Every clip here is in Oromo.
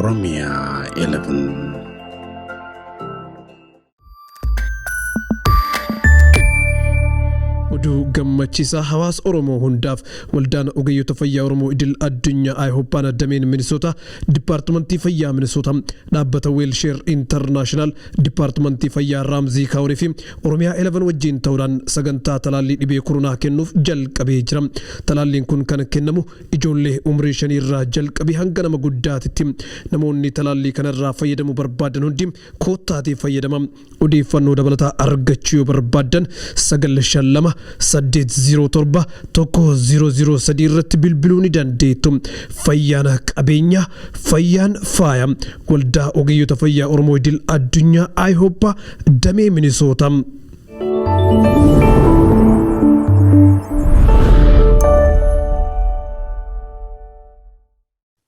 Oromia 11. Oduu gammachiisaa hawaasa Oromoo hundaaf waldaan ogeeyyota fayyaa Oromoo idil addunyaa IHOPAN dameen Minisoota Dipaartimantii Fayyaa Minisoota dhaabbata Weelsheer Intarnaashinaal Dipaartimantii Fayyaa Raamzii Kaawunii fi Oromiyaa 11 wajjin ta'uudhaan sagantaa talaallii dhibee koronaa kennuuf jalqabee jira. Talaalliin kun kan kennamu ijoollee umrii shanii irraa jalqabee hanga nama guddaatitti. Namoonni talaallii kanarraa fayyadamuu barbaadan hundi koottaatii fayyadama. Odeeffannoo dabalataa argachuu yoo barbaaddan 952 807 1003 irratti bilbiluu ni dandeettu. Fayyaan qabeenya, fayyaan faaya. Waldaa Ogeeyyota Fayyaa Oromoo Idil Addunyaa IHOPA Damee Minisoota.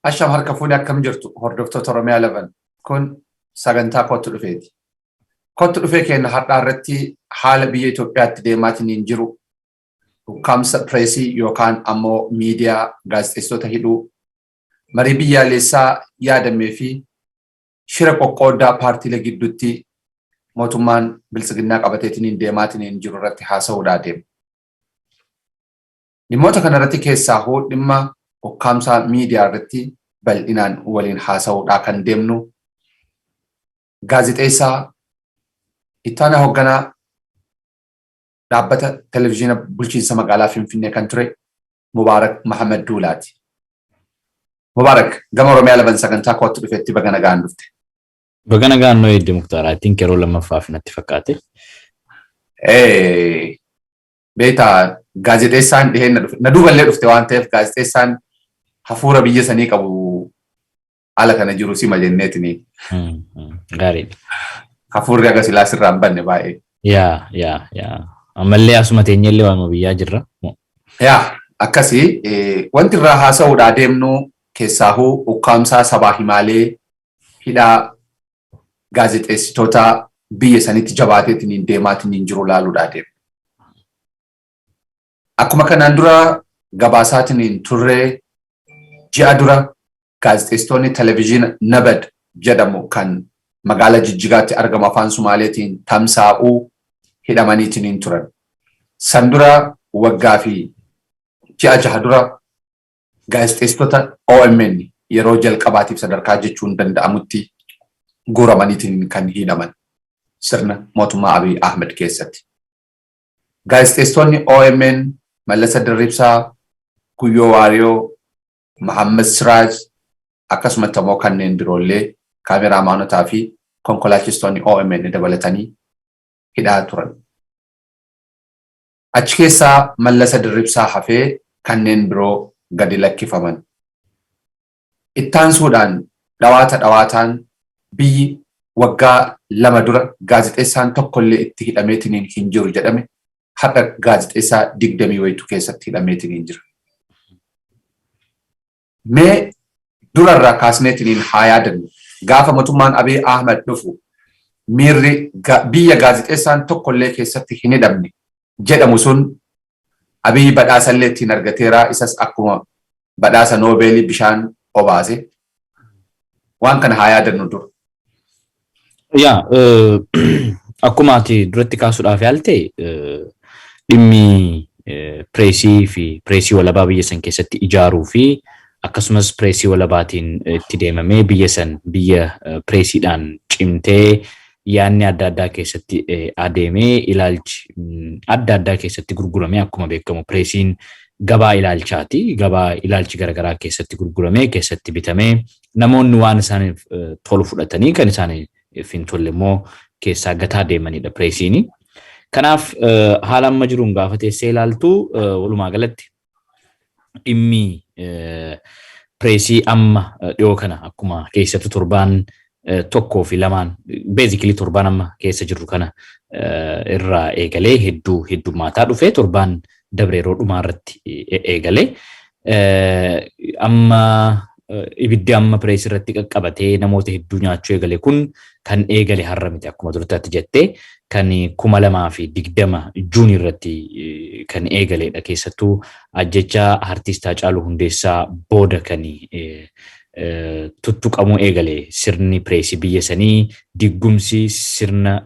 Asham harka fuunee akkam jirtu hordoftoota Oromiyaa 11 kun sagantaa kottu dhufeeti. Kottu dhufee keenya har'aa irratti haala biyya Itoophiyaatti deemaatiin hin jiru ukkaamsa pireesii yookaan ammoo miidiyaa gaazexeessitoota hidhuu marii biyyaalessaa yaadamee fi shira qoqqooddaa paartiilee gidduutti mootummaan biltsiginnaa qabateetiin hin deemaatiin hin jiru irratti haasa'uudhaa deema. Dhimmoota kanarratti keessaahuu dhimma ukkaamsaa miidiyaa irratti bal'inaan waliin haasa'uudhaa kan deemnu gaazexeessaa ittaanaa hoogganaa dhaabbata televizyiina bulchiinsa magaalaa Finfinnee kan ture Mubaarak Mahamad Duulaati. Mubaarak gama Oromiyaa laban sagantaa kootti dhufetti baga nagaan dhufte. Baga nagaan noo eedde Muktaar. I think yeroo lammaffaaf natti fakkaate. Beektaa gaazexeessaan dhiheenna dhufe. Na duuballee dhufte waan ta'eef gaazexeessaan hafuura biyya sanii qabu ala kana jiru sima jenneetini. Gaariidha. Hafuurri aga silaa sirraa hin banne baay'ee. Yaa yaa yaa. Ammallee asuma teenyellee waanuma biyyaa jirra. Yaa akkasii wanti irraa haasa'uudhaa deemnu keessaahuu ukkaamsaa sabaa himaalee hidhaa gaazexeessitoota biyya sanitti jabaateetiin deemaatiin jiru laaluudhaa deemna. Akkuma kanaan dura gabaasaatiin turre ji'a dura gaazexeessitoonni televizyiina Nabad jedhamu kan magaalaa Jijjigaatti argamu afaan Sumaaleetiin tamsaa'uu hidhamaniitiin turan. San dura waggaa fi ji'a jaha dura gaazexeessitoota OMN yeroo jalqabaatiif sadarkaa jechuun danda'amutti guuramaniitiin kan hidhaman sirna mootummaa Abiy Ahmed keessatti. Gaazexeessitoonni OMN Mallasa Dirribsaa, Guyyoo Waariyoo, Mahammad Siraaj akkasumatti ammoo kanneen biroollee kaameraamaanotaa fi konkolaachistoonni OMN dabalatanii hidhaa turan. Achi keessaa Mallasa Dirribsaa hafee kanneen biroo gadi lakkifaman. Ittaansuudhaan dhawaata dhawaataan biyyi waggaa 2 dura gaazexeessaan tokkollee itti hidhameetiniin hin jiru jedhame har'a gaazexeessaa 20 wayitu keessatti hidhameetiniin jira. Mee durarraa kaasneetiniin haa yaadannu. Gaafa mootummaan Abiy Ahmed dhufu miirri biyya gaazexeessaan tokkollee keessatti hin hidhamne jedhamu sun Abiy badhaasallee ittiin argateera isas akkuma badhaasa Noobeelii bishaan obaase. Waan kana haa yaadannu dur. Yaa akkuma ati duratti kaasuudhaaf yaalte dhimmi pireesii fi pireesii walabaa biyya san keessatti ijaaruu fi akkasumas pireesii walabaatiin itti deemamee biyya san biyya pireesiidhaan cimtee yaadni adda addaa keessatti adeemee ilaalchi adda addaa keessatti gurguramee akkuma beekamu pireesiin gabaa ilaalchaati. Gabaa ilaalchi garaagaraa keessatti gurguramee keessatti bitamee namoonni waan isaaniif tolu fudhatanii kan isaaniif hin tolle immoo keessaa gataa deemanidha pireesiini. Kanaaf haala amma jiruun gaafa teessee ilaaltu walumaa galatti dhimmi pireesii amma dhiyoo kana akkuma keessattuu torbaan tokkoo fi lamaan beezikilii torbaan amma keessa jirru kana irraa eegalee hedduu heddummaataa dhufee torbaan dabre yeroo dhumaa irratti eegalee amma ibiddi amma pireesii irratti qaqqabatee namoota hedduu nyaachuu eegale kun kan eegale har'a miti akkuma turte ati jettee kan 2020 Juun irratti kan eegaledha. Keessattuu ajjechaa artiist Haacaaluu Hundeessaa booda kan Tuttuqamuu eegale sirni pireesii biyya sanii, diggumsi sirna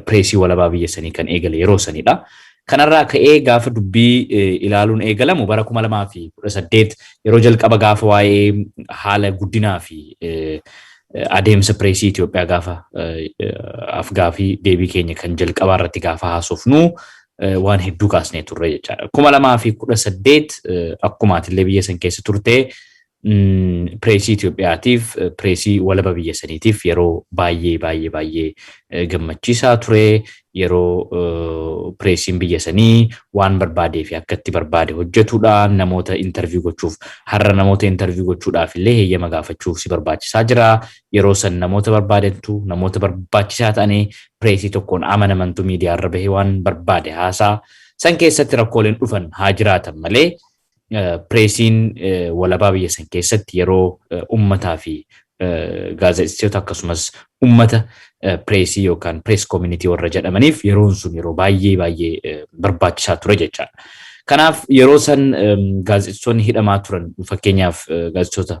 pireesii walabaa biyya sanii kan eegale yeroo sanidha. Kanarraa ka'ee gaafa dubbii ilaaluun eegalamu, bara 2018 yeroo jalqaba gaafa waa'ee haala guddinaa fi adeemsa pireesii Itoophiyaa gaafa afgaafii deebii keenya kan jalqabaa irratti gaafa haasofnu waan hedduu kaasnee turre jechaadha. 2018 akkuma atillee biyya san keessa turte, pireesii Itoophiyaatiif, pireesii walaba biyya saniitiif yeroo baay'ee baay'ee baay'ee gammachiisaa ture. Yeroo pireesiin biyya sanii waan barbaadee fi akka itti barbaade hojjetudha. Namoota interview gochuuf, har'a namoota interview gochuudhaaf illee heeyyama gaafachuuf si barbaachisaa jira. Yeroo san namoota barbaadantu, namoota barbaachisaa ta'anii pireesii tokkoon amanamantu miidiyaa irra bahee waan barbaade haasaa. San keessatti rakkooleen dhufan haa jiraatan malee, pireesiin walabaa biyya san keessatti yeroo uummataa fi gaazexeessitoota akkasumas uummata pireesii yookaan press community warra jedhamaniif yeroon sun yeroo baay'ee baay'ee barbaachisaa ture jechaadha. Kanaaf yeroo san gaazexeessitoonni hidhamaa turan, fakkeenyaaf gaazexeessitoota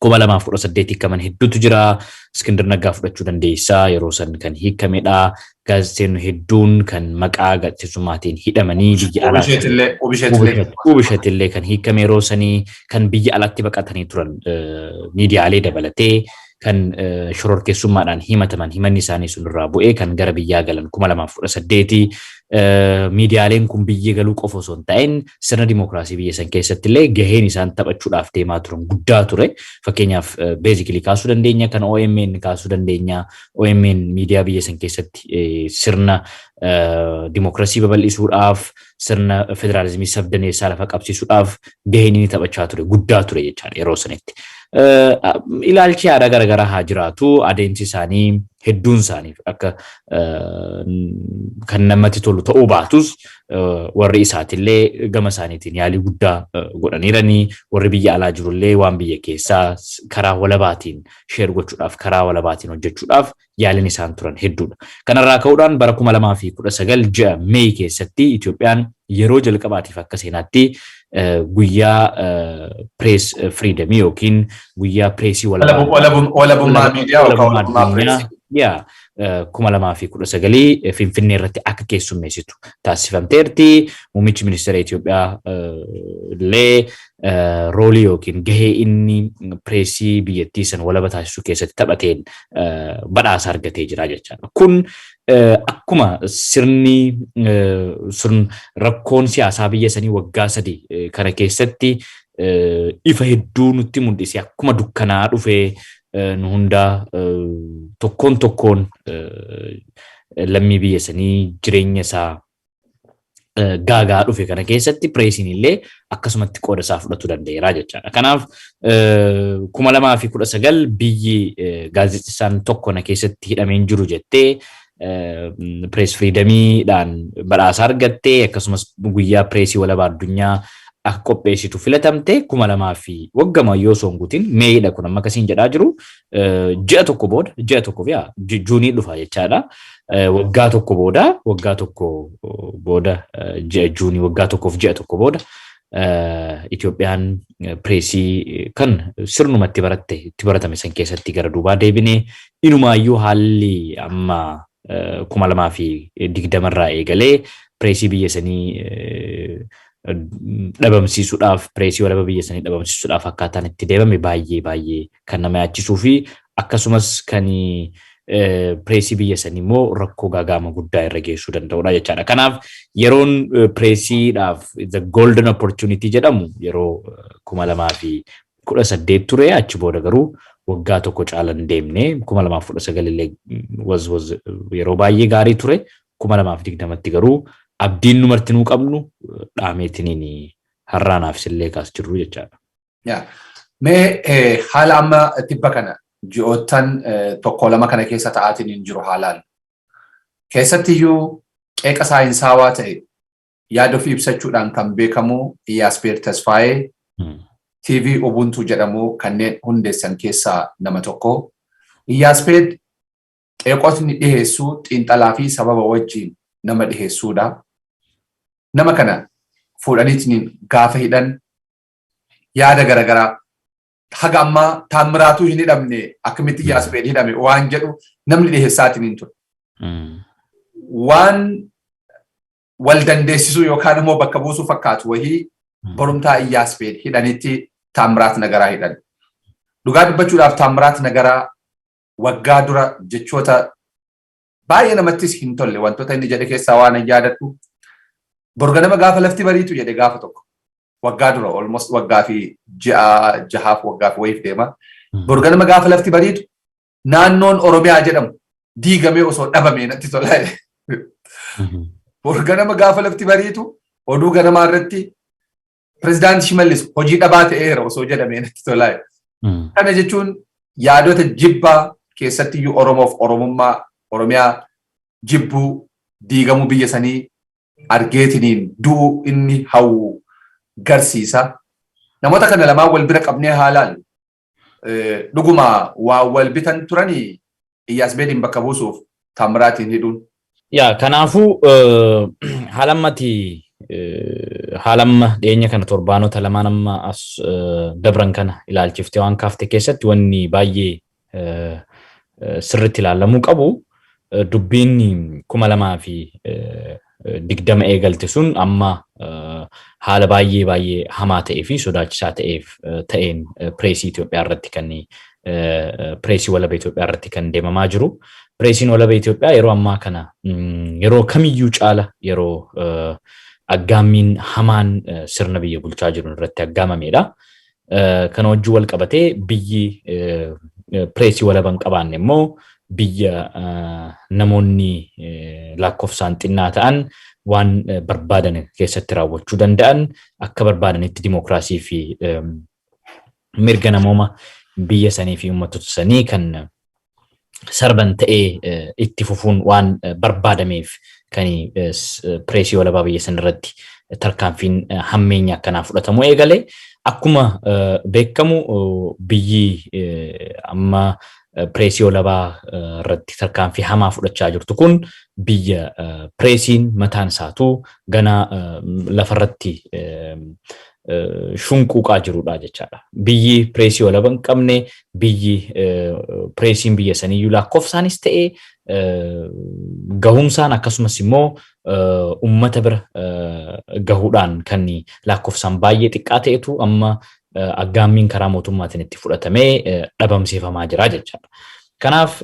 2018 hiikaman hedduutu jira. Iskindir Naggaa fudhachuu dandeessaa, yeroo san kan hiikamedha. Gaazexeessitoonni hedduun kan maqaa gaazexeessummaatiin hidhamanii biyya alaa Ubishetillee kan hiikame yeroo sanii, kan biyya alaatti baqatanii turan miidiyaalee dabalatee, kan shororkeessummaadhaan himataman himanni isaanii sun irraa bu'ee kan gara biyyaa galan 2018. Miidiyaaleen kun biyya galuu qofa osoo hin ta'in, sirna dimookiraasii biyya san keessatti illee gaheen isaan taphachuudhaaf deemaa turan guddaa ture. Fakkeenyaaf basically kaasuu dandeenya, kan OMN kaasuu dandeenya. OMN miidiyaa biyya san keessatti sirna dimookiraasii babal'isuudhaaf, sirna federaalizimii sabdaneessaa lafa qabsiisuudhaaf gaheen inni taphachaa ture guddaa ture jechaadha yeroo sanitti. Ilaalchi yaada garaagaraa haa jiraatu, adeemsi isaanii hedduun isaanii akka kan namatti tolu ta'uu baatus, warri isaatillee gama isaaniitiin yaalii guddaa godhaniiranii, warri biyya alaa jirullee waan biyya keessaa karaa walabaatiin share gochuudhaaf, karaa walabaatiin hojjechuudhaaf yaaliin isaan turan hedduudha. Kanarraa ka'uudhaan bara 2019 ji'a Meey keessatti Itoophiyaan yeroo jalqabaatiif akka seenaatti guyyaa press freedomii yookiin guyyaa pireesii walabummaa miidiyaa yookaan walabummaa pireesii. Yaa, 2019 Finfinnee irratti akka keessummeessitu taasifamteerti. Muummichi ministeera Itoophiyaa illee roolii yookiin gahee inni pireesii biyyattii san walaba taasisuu keessatti taphateen badhaasa argatee jira jechaadha. Kun akkuma sirni sun rakkoon siyaasaa biyya sanii waggaa 3 kana keessatti ifa hedduu nutti mul'ise, akkuma dukkanaa dhufee nu hundaa tokkoon tokkoon lammii biyya sanii jireenya isaa gaagaa dhufe kana keessatti pireesiin illee akkasumatti qooda isaa fudhachuu danda'eera jechaadha. Kanaaf 2019 biyyi gaazexeessaan tokko na keessatti hidhameen jiru jettee press freedomiidhaan badhaasa argattee, akkasumas guyyaa pireesii walabaa addunyaa akka qopheessitu filatamte, kuma lamaa fi waggama yoo osoo hin guutin Meeyidha kun amma akkasiin jedhaa jiru, ji'a tokko booda, ji'a tokko fi Juunii dhufa jechaadha. Waggaa tokko booda, waggaa tokko booda ji'a Juunii, waggaa tokkoof ji'a tokko booda Itoophiyaan pireesii kan sirnumatti baratte itti baratame san keessatti gara duubaa deebinee, inumaayyuu haalli amma 2020rraa eegalee pireesii biyya sanii dhabamsiisuudhaaf, pireesii walaba biyya sanii dhabamsiisuudhaaf akkaataan itti deemame baay'ee baay'ee kan nama yaachisuu fi akkasumas kan pireesii biyya sanii immoo rakkoo gaagaama guddaa irra geessuu danda'udha jechaadha. Kanaaf yeroon pireesiidhaaf the golden opportunity jedhamu yeroo 2018 ture. Achi booda garuu waggaa tokko caalan deemne. 2019 illee was yeroo baay'ee gaarii ture. 2020tti garuu abdiin nu martinuu qabnu dhaameetiniin har'aanaaf sillee kaas jirru jechaadha. Mee haala amma tibba kana ji'oottan tokko lama kana keessa ta'aatiin hin jiru haalaan. Keessattiyyuu qeeqa saayinsaawaa ta'e yaada ofii ibsachuudhaan kan beekamu Iyyaaspeer Tasfaayee TV Ubuntu jedhamu kanneen hundeessan keessaa nama tokko. Iyyaaspeer qeeqotni dhiheessuu xiinxalaa fi sababa wajjin nama dhiheessuudha. Nama kana fuudhaniitiin gaafa hidhan yaada garaagaraa Haga ammaa Taammiraatuu hin hidhamne, akkamitti Iyyaasfeed hidhame waan jedhu namni dhiheessaatiin hin ture. Waan wal dandeessisuu yookaan immoo bakka buusuu fakkaatu wahii borumtaa Iyyaasfeed hidhanitti Taammiraat Nagaraa hidhan. Dhugaa dubbachuudhaaf, Taammiraat Nagaraa waggaa dura jechoota baay'ee namattis hin tolle wantoota inni jedhe keessaa waan hin yaadadhu. "Borganama gaafa lafti bariitu," jedhe gaafa tokko. Waggaa dura, almost waggaa fi ji'a jahaaf, waggaa fi wayiif deema. "Borganama gaafa lafti bariitu naannoon Oromiyaa jedhamu diigamee osoo dhabamee natti tola." "Borganama gaafa lafti bariitu oduu ganamaa irratti Pireezidaanti Shimallis hojii dhabaa ta'eera osoo jedhamee natti tola." Kana jechuun yaadota jibbaa keessattiyyuu Oromoof Oromummaa, Oromiyaa jibbuu, diigamuu biyya sanii argeetiniin du'u inni hawwu garsiisa. Namoota kana lamaan wal bira qabnee haa ilaallu. Dhuguma waa wal bitan turanii Iyyaasbeediin bakka buusuuf Taamiraatiin hidhuun? Yaa, kanaafuu haala ammati haala amma dhiyeenya kana torbaanota lamaan amma as dabran kana ilaalchiftee waan kaafte keessatti wanni baay'ee sirriitti ilaalamuu qabu, dubbiin 2020 eegalte sun amma haala baay'ee baay'ee hamaa ta'ee fi sodaachisaa ta'eef ta'een pireesii Itoophiyaa irratti, kan pireesii walaba Itoophiyaa irratti kan deemamaa jiru. Pireesiin walaba Itoophiyaa yeroo ammaa kana yeroo kamiyyuu caala yeroo aggaammiin hamaan sirna biyya bulchaa jiru irratti aggaamamedha. Kana wajjin wal qabatee biyyi pireesii walaba hin qabaanne immoo biyya namoonni lakkoofsaan xinnaa ta'an waan barbaadan keessatti raawwachuu danda'an, akka barbaadanitti dimookiraasii fi mirga namooma biyya sanii fi uummattoota sanii kan sarban ta'ee itti fufuun waan barbaadameef kan pireesii walabaa biyya sana irratti tarkaanfiin hammeenya akkanaa fudhatamuu eegale. Akkuma beekamu, biyyi amma pireesii walabaa irratti tarkaanfii hamaa fudhachaa jirtu kun biyya pireesiin mataan isaatu gana lafarratti shunquuqaa jirudha jechaadha. Biyyi pireesii walaba hin qabne, biyyi pireesiin biyya saniyyuu lakkoofsaanis ta'e gahumsaan, akkasumas immoo ummata bira gahuudhaan kan lakkoofsaan baay'ee xiqqaa ta'etu amma aggaammiin karaa mootummaatiin itti fudhatamee dhabamsiifamaa jira jechaadha. Kanaaf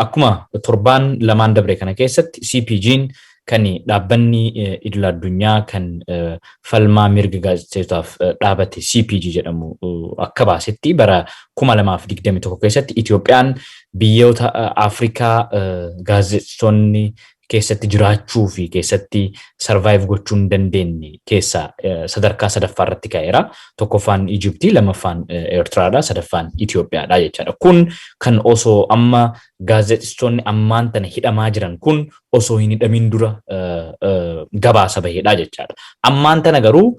akkuma torbaan lamaan dabre kana keessatti CPG'n, kan dhaabbanni idil addunyaa kan falmaa mirga gaazexeessotaaf dhaabate CPG jedhamu akka baasetti, bara 2021 keessatti Itoophiyaan biyyoota Afrikaa gaazexeessonni keessatti jiraachuu fi keessatti survive gochuu hin dandeenye keessaa sadarkaa sadaffaa irratti ka'eera. Tokkoffaan Ijiptii, lammaffaan Eertiraadha, sadaffaan Itoophiyaadha jechaadha. Kun kan osoo amma gaazexeessitoonni ammaan tana hidhamaa jiran kun osoo hin hidhamin dura gabaasa bahedha jechaadha. Ammaan tana garuu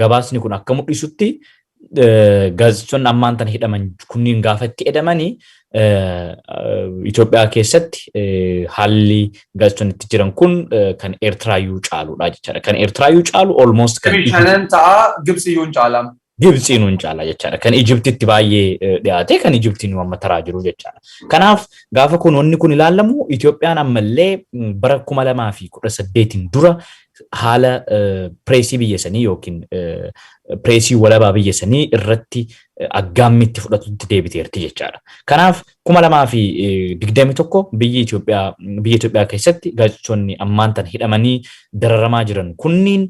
gabaasni kun akka mul'isutti, gaazexeessitoonni ammaan tana hidhaman kunniin gaafa itti hidhamanii Itoophiyaa keessatti haalli gaazexeessitoonni itti jiran kun kan Eertiraayyuu caaludha jechaadha. Kan Eertiraayyuu caalu almost kan Shanan ta'a, Gibsiyyuu hin caalam. Gibsiinuu hin caala jechaadha. Kan Ijiptitti baay'ee dhiyaate, kan Ijiptiin amma taraa jiru jechaadha. Kanaaf gaafa kun wanni kun ilaalamu, Itoophiyaan ammallee bara 2018n dura haala pireesii biyya sanii yookiin pireesii walabaa biyya sanii irratti aggaammitti fudhatutti deebiteerti jechaadha. Kanaaf 2021 biyya Itoophiyaa keessatti gaazexeessonni ammaan tan hidhamanii dararamaa jiran kunniin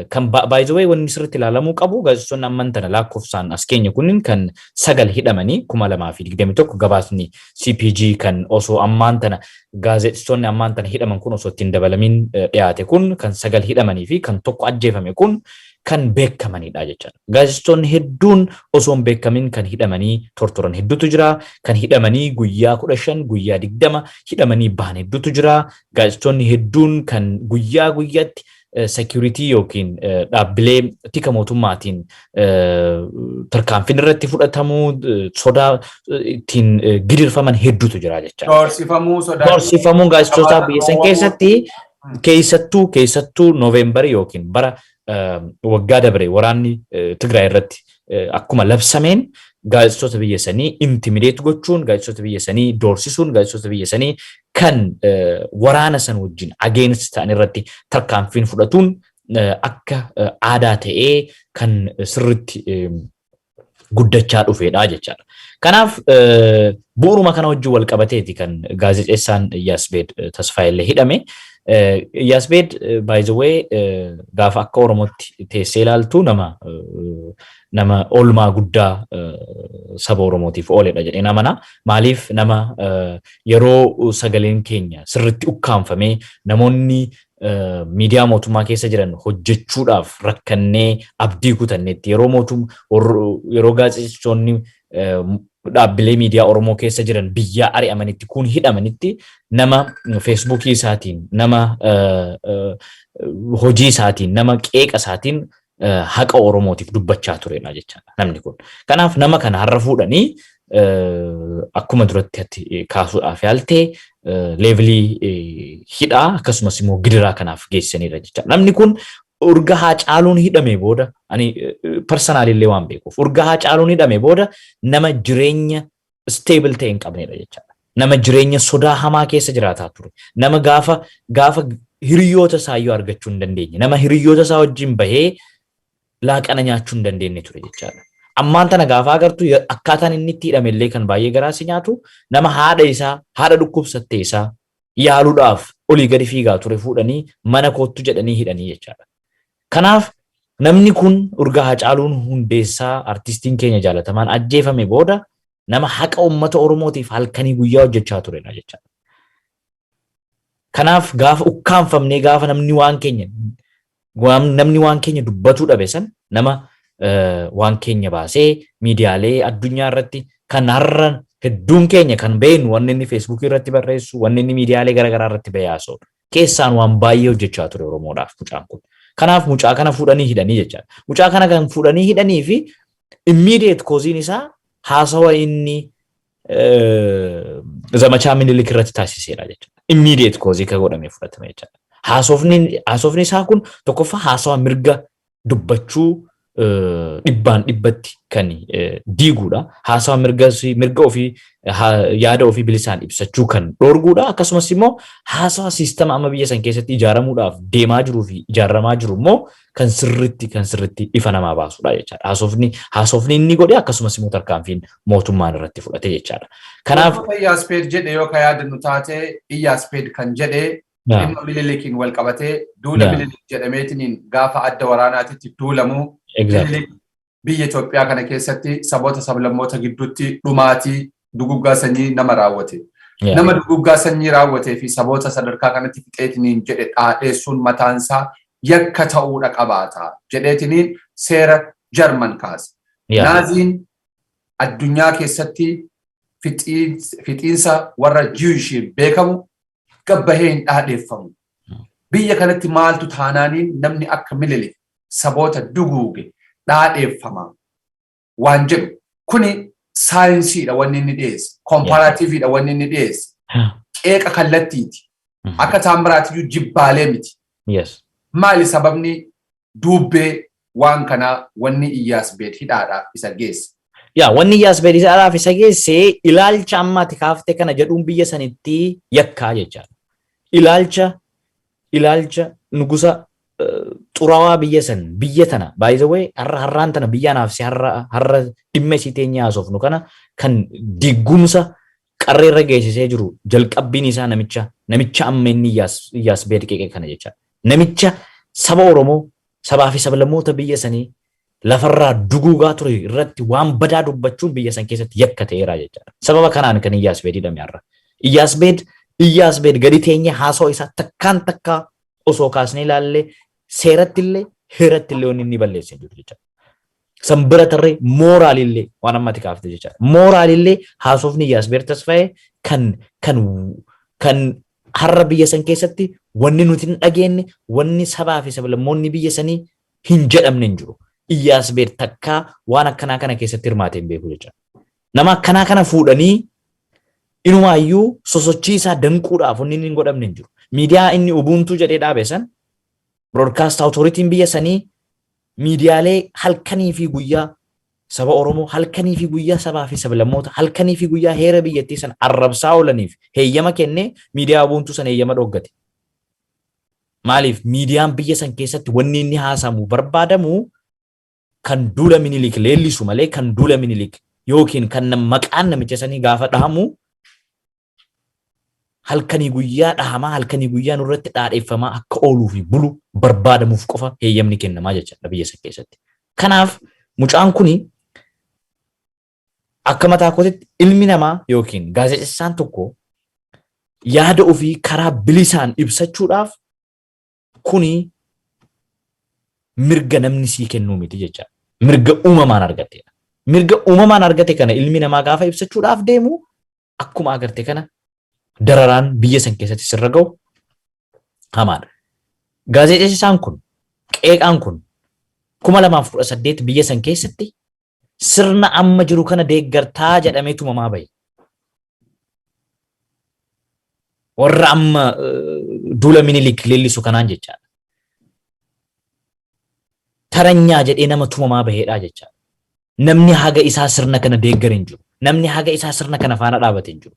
kan, by the way, wanni sirriitti ilaalamuu qabu, gaazexeessonni ammaan tana lakkoofsaan as keenya kunniin kan sagal hidhamanii 2021 gabaasni CPG kan osoo ammaan tana gaazexeessonni ammaan tana hidhaman kun osoo ittiin dabalamin dhiyaate kun, kan sagal hidhamanii fi kan tokko ajjeefame kun kan beekamanidha jechaadha. Gaazexeessonni hedduun osoo hin beekamin kan hidhamanii tortoran hedduutu jira. Kan hidhamanii guyyaa 15, guyyaa 20 hidhamanii bahan hedduutu jira. Gaazexeessonni hedduun kan guyyaa guyyaatti security yookiin dhaabbilee tika mootummaatiin tarkaanfiin irratti fudhatamuu, sodaa ittiin gidirfaman hedduutu jira jechaadha. Doorsifamuu, sodaa. Doorsifamuun gaazexeessotaa biyya san keessatti Keessattuu Noovembarii yookiin bara waggaa dabre waraanni Tigraay irratti akkuma labsameen gaazexeessitoota biyya sanii intimidate gochuun, gaazexeessitoota biyya sanii doorsisuun, gaazexeessitoota biyya sanii kan waraana san wajjin against ta'an irratti tarkaanfiin fudhatuun akka aadaa ta'ee kan sirritti guddachaa dhufeedha jechaadha. Kanaaf bu'uuruma kana wajjin wal qabateeti kan gaazexeessaan Iyyaasbeed Tasfaayillee hidhame. Iyyaasbeed, by the way, gaafa akka Oromootti teessee ilaaltu nama oolmaa guddaa saba Oromootiif ooledha jedhee amana. Maaliif, nama yeroo sagaleen keenya sirritti ukkaanfamee namoonni miidiyaa mootummaa keessa jiran hojjechuudhaaf rakkannee abdii kutannetti, yeroo mootum yeroo gaazexeessitoonni dhaabbilee miidiyaa Oromoo keessa jiran biyyaa ari'amanitti, kun hidhamanitti, nama Feesbuukii isaatiin, nama hojii isaatiin, nama qeeqa isaatiin haqa Oromootiif dubbachaa turedha jechaadha namni kun. Kanaaf nama kana har'a fuudhanii akkuma duratti kaasuudhaaf yaaltee level hidhaa akkasumas immoo gidiraa kanaaf geessanidha jechaadha. Namni kun urga Haacaaluun hidhame booda, ani personally illee waan beekuuf, urga Haacaaluun hidhame booda nama jireenya stable ta'e hin qabnedha jechaadha. Nama jireenya sodaa hamaa keessa jiraataa ture. Nama gaafa hiriyoota isaa iyyuu argachuu hin dandeenye. Nama hiriyoota isaa wajjin bahee laaqana nyaachuu hin dandeenye ture jechaadha. Ammaan tana gaafa agartu akkaataan inni itti hidhame illee kan baay'ee garaa si nyaatu, nama haadha isaa, haadha dhukkubsattee isaa yaaluudhaaf olii gadi fiigaa ture fuudhanii mana koottu jedhanii hidhanii jechaadha. Kanaaf namni kun urga Haacaaluun Hundeessaa, artistiin keenya jaalatamaan, ajjeefame booda nama haqa uummata Oromootiif halkanii guyyaa hojjechaa turedha jechaadha. Kanaaf gaafa ukkaanfamnee, gaafa namni waan keenya dubbatuu dhabe san, nama waan keenya baasee miidiyaalee addunyaa irratti, kan har'a hedduun keenya kan beeknu, wanni inni Feesbuukii irratti barreessu, wanni inni miidiyaalee garaagaraa irratti bahee haasa'u keessaan waan baay'ee hojjechaa ture Oromoodhaaf mucaan kun. Kanaaf mucaa kana fuudhanii hidhanii jechaadha. Mucaa kana kan fuudhanii hidhanii fi immediate cause-iin isaa haasawa inni zamachaa Minilik irratti taasiseera jechuudha. Immediate cause kan godhamee fudhatame jechaadha. Haasofni isaa kun tokkoffaa haasawa mirga dubbachuu dhibbaan dhibbatti kan diiguudha. Haasawa mirga ofii, yaada ofii bilisaan ibsachuu kan dhoorguudha. Akkasumas immoo haasawa siistama amma biyya san keessatti ijaaramuudhaaf deemaa jiruu fi ijaaramaa jiru immoo kan sirritti ifa namaa baasudha jechaadha. Haasofni inni godhe akkasumas immoo tarkaanfiin mootummaan irratti fudhate jechaadha. Kanaaf Iyyaaspeed jedhe yoo ka yaadannu taate, Iyyaaspeed kan jedhe dhimma Minilikiin wal qabatee, duula Minilik jedhameetiin gaafa adda waraanaatitti duulamu, Minilik biyya Itoophiyaa kana keessatti saboota sablammoota gidduutti dhumaatii duguggaa sanyii nama raawwate. Nama duguggaa sanyii raawwatee fi saboota sadarkaa kanatti fixeetiniin jedhe dhaadheessuun mataansaa yakka ta'uudha qabaata jedheetiniin seera Jarman kaase. Naaziin addunyaa keessatti fixiinsa warra Jewish-iin beekamu gabbahee hin dhaadheeffamu. Biyya kanatti maaltu taanaaniin namni akka Minilik saboota duguuge dhaadheeffama waan jedhu, kuni saayinsiidha wanni inni dhiyeesse. Comparative-iidha wanni inni dhiyeesse. Qeeqa kallattiiti. Akka taamiraatiyyuu jibbaalee miti. Maali sababni duubbee waan kanaa, wanni Iyyaasbeed hidhaadhaaf isa geesse? Yaa, wanni Iyyaasbeed hidhaadhaaf isa geesse ilaalcha ammaati kaaftee kana jedhuun biyya sanitti yakkaa jechaadha. Ilaalcha nugusa xuraawaa biyya san, biyya tana, by the way, har'a har'aan tana biyya anaaf si har'a har'a dhimma isii teenyee haasofnu kana kan diggumsa qarreerra geessisee jiru, jalqabbiin isaa namicha amma inni Iyyaasbeed qeeqe kana jechaadha. Namicha saba Oromoo, sabaa fi sablammoota biyya sanii lafarraa duguugaa ture irratti waan badaa dubbachuun biyya san keessatti yakka ta'eera jechaadha. Sababa kanaan kan Iyyaasbeed hidhame har'a. Iyyaasbeed gadi teenyee haasawaa isaa takkaan takkaa osoo kaasnee ilaallee, seeratti illee heeratti illee wanni inni balleessee jiru jechaadha. San bira tarree morally-llee waan ammati kaafte jechaadha. Morally-llee haasofni Iyyaasbeed Tasfaayee kan har'a biyya san keessatti wanni nuti hin dhageenye, wanni sabaa fi sablammoonni biyya sanii hin jedhamne hin jiru. Iyyaasbeed takkaa waan akkanaa kana keessatti hirmaatee hin beeku jechaadha. Nama akkanaa kana fuudhanii inumaayyuu sosochii isaa danquudhaaf wanni inni hin godhamne hin jiru. Miidiyaa inni Ubuntu jedhee dhaabe san Broadcast Authority'n biyya sanii miidiyaalee halkanii fi guyyaa saba Oromoo, halkanii fi guyyaa sabaa fi sablammoota, halkanii fi guyyaa heera biyyattii san arrabsaa oolaniif heeyyama kennee miidiyaa Ubuntu san heeyyama dhooggate. Maaliif? Miidiyaan biyya san keessatti wanni inni haasamu barbaadamu kan duula Minilik leellisu malee kan duula Minilik yookiin kan maqaan namicha sanii gaafa dhahamu halkanii guyyaa dhahamaa, halkanii guyyaa nurratti dhaadheeffamaa akka ooluu fi bulu barbaadamuuf qofa heeyyamni kennamaa jechaadha biyya san keessatti. Kanaaf mucaan kuni akka mataa kootitti ilmi namaa yookiin gaazexessaan tokko yaada ofii karaa bilisaan ibsachuudhaaf kuni mirga namni sii kennuu miti jechaadha. Mirga uumamaan argateedha. Mirga uumamaan argate kana ilmi namaa gaafa ibsachuudhaaf deemu akkuma agarte kana dararaan biyya san keessatti sirra ga'u hamaadha. Gaazexeessaan kun, qeeqaan kun, 2018 biyya san keessatti sirna amma jiru kana deeggartaa jedhamee tumamaa bahe. Warra amma duula Minilik leellisu kanaan jechaadha. Taranyaa jedhee nama tumamaa baheedha jechaadha. Namni haga isaa sirna kana deeggare hin jiru. Namni haga isaa sirna kana faana dhaabate hin jiru.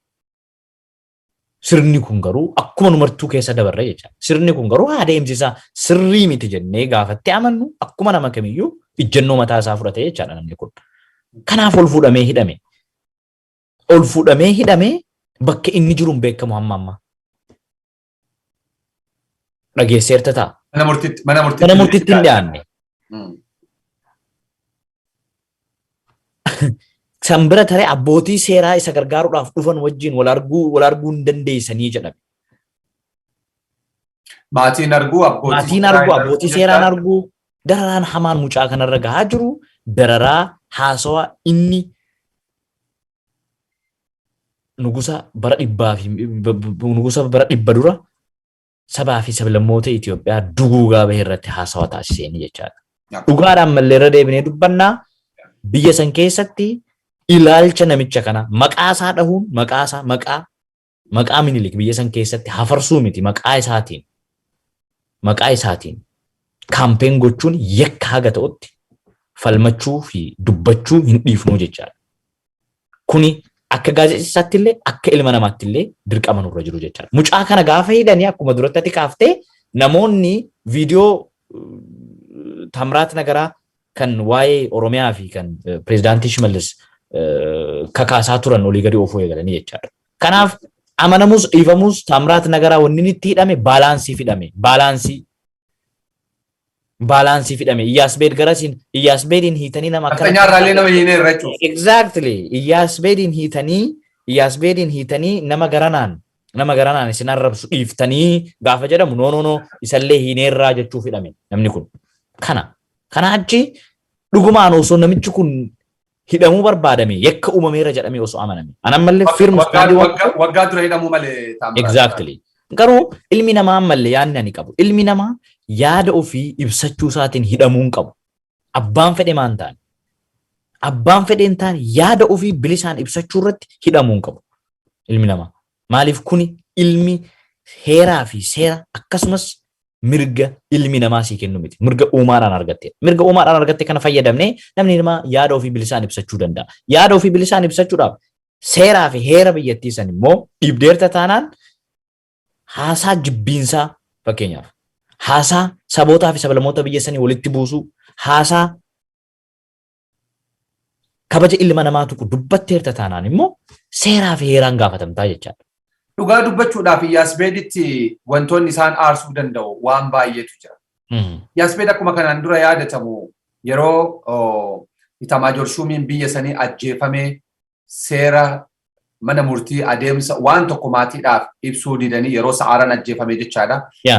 Sirni kun garuu akkuma numartuu keessa dabarre jechaadha. Sirni kun garuu adeemsi isaa sirrii miti jennee gaafatti amannu akkuma nama kamiyyuu ijjennoo mataa isaa fudhate jechaadha namni kun. Kanaaf ol fuudhamee hidhame. Ol fuudhamee hidhamee bakka inni jiru hin beekamu hamma ammaa. Dhageesseerta ta'a. Mana murtiitti mana murtiitti Mana murtiitti hin dhiyaanne. San bira taree abbootii seeraa isa gargaaruudhaaf dhufan wajjin wal arguu hin dandeessanii jedhame. Maatiin arguu, abbootii Maatiin arguu, abbootii seeraan arguu, dararaan hamaan mucaa kanarra gahaa jiru dararaa haasawaa inni nugusa bara dhibbaa fi nugusa bara 100 dura sabaa fi sablammoota Itoophiyaa duguugaa bahe irratti haasawa taasiseen jechaadha. Dhugaadhaan mallee irra deebinee dubbannaa, biyya san keessatti ilaalcha namicha kana maqaa isaa dhahuun, maqaa isaa, maqaa Minilik biyya san keessatti hafarsuu miti, maqaa isaatiin campaign gochuun yakka haga ta'utti falmachuu fi dubbachuu hin dhiifnuu jechaadha. Kuni akka gaazexeessaatti illee akka ilma namaatti illee dirqama nurra jiru jechaadha. Mucaa kana gaafa hidhanii akkuma duratti ati kaaftee namoonni viidiyoo Tamraat Nagaraa kan waa'ee Oromiyaa fi kan pireezidaantii Shimallis kakaasaa turan olii gadi oofuu eegalanii jechaadha. Kanaaf amanamus dhiifamus Tamraat Nagaraa wanni inni itti hidhame baalaansii hidhame, baalaansii hidhame. Iyyaasbeed garasiin Iyyaasbeediin hiitanii nama akkana. Nafxanyaa irraallee nama hiinee irra jechuudha. Exactly. Iyyaasbeediin hiitanii nama garanaan isin arrabsu dhiiftanii gaafa jedhamu, no, no, no, isallee hiineerraa jechuuf hidhame namni kun. Kana achi dhugumaan osoo namichi kun hidhamuu barbaadame, yakka uumameera jedhamee osoo amaname. An ammallee firm Waggaa dura hidhamuu malee Taamiraat. Exactly. Garuu ilmi namaa ammallee yaadni ani qabu, ilmi namaa yaada ofii ibsachuu isaatiin hidhamuu hin qabu. Abbaan fedhe maan ta'an? Abbaan fedhe hin taane yaada ofii bilisaan ibsachuu irratti hidhamuu hin qabu ilmi namaa. Maaliif? Kuni ilmi heeraa fi seera akkasumas mirga ilmi namaa sii kennu miti. Mirga uumaadhaan argatte. Mirga uumaadhaan argatte kana fayyadamnee namni namaa yaada ofii bilisaan ibsachuu danda'a. Yaada ofii bilisaan ibsachuudhaaf seeraa fi heera biyyattii san immoo dhiibdeerta taanaan, haasaa jibbiinsaa, fakkeenyaaf haasaa sabootaa fi sablammoota biyya sanii walitti buusuu, haasaa kabaja ilma namaa tuqu dubbatteerta taanaan immoo seeraa fi heeraan gaafatamtaa jechaadha. Dhugaa dubbachuudhaaf Iyyaasbeeditti wantoonni isaan aarsuu danda'u waan baay'eetu jira. Iyyaasbeed akkuma kanaan dura yaadatamu yeroo Itamaajoor Shuumiin biyya sanii ajjeefamee seera mana murtii adeemsa waan tokko maatiidhaaf ibsuu didanii yeroo Sa'aaran ajjeefame jechaadha.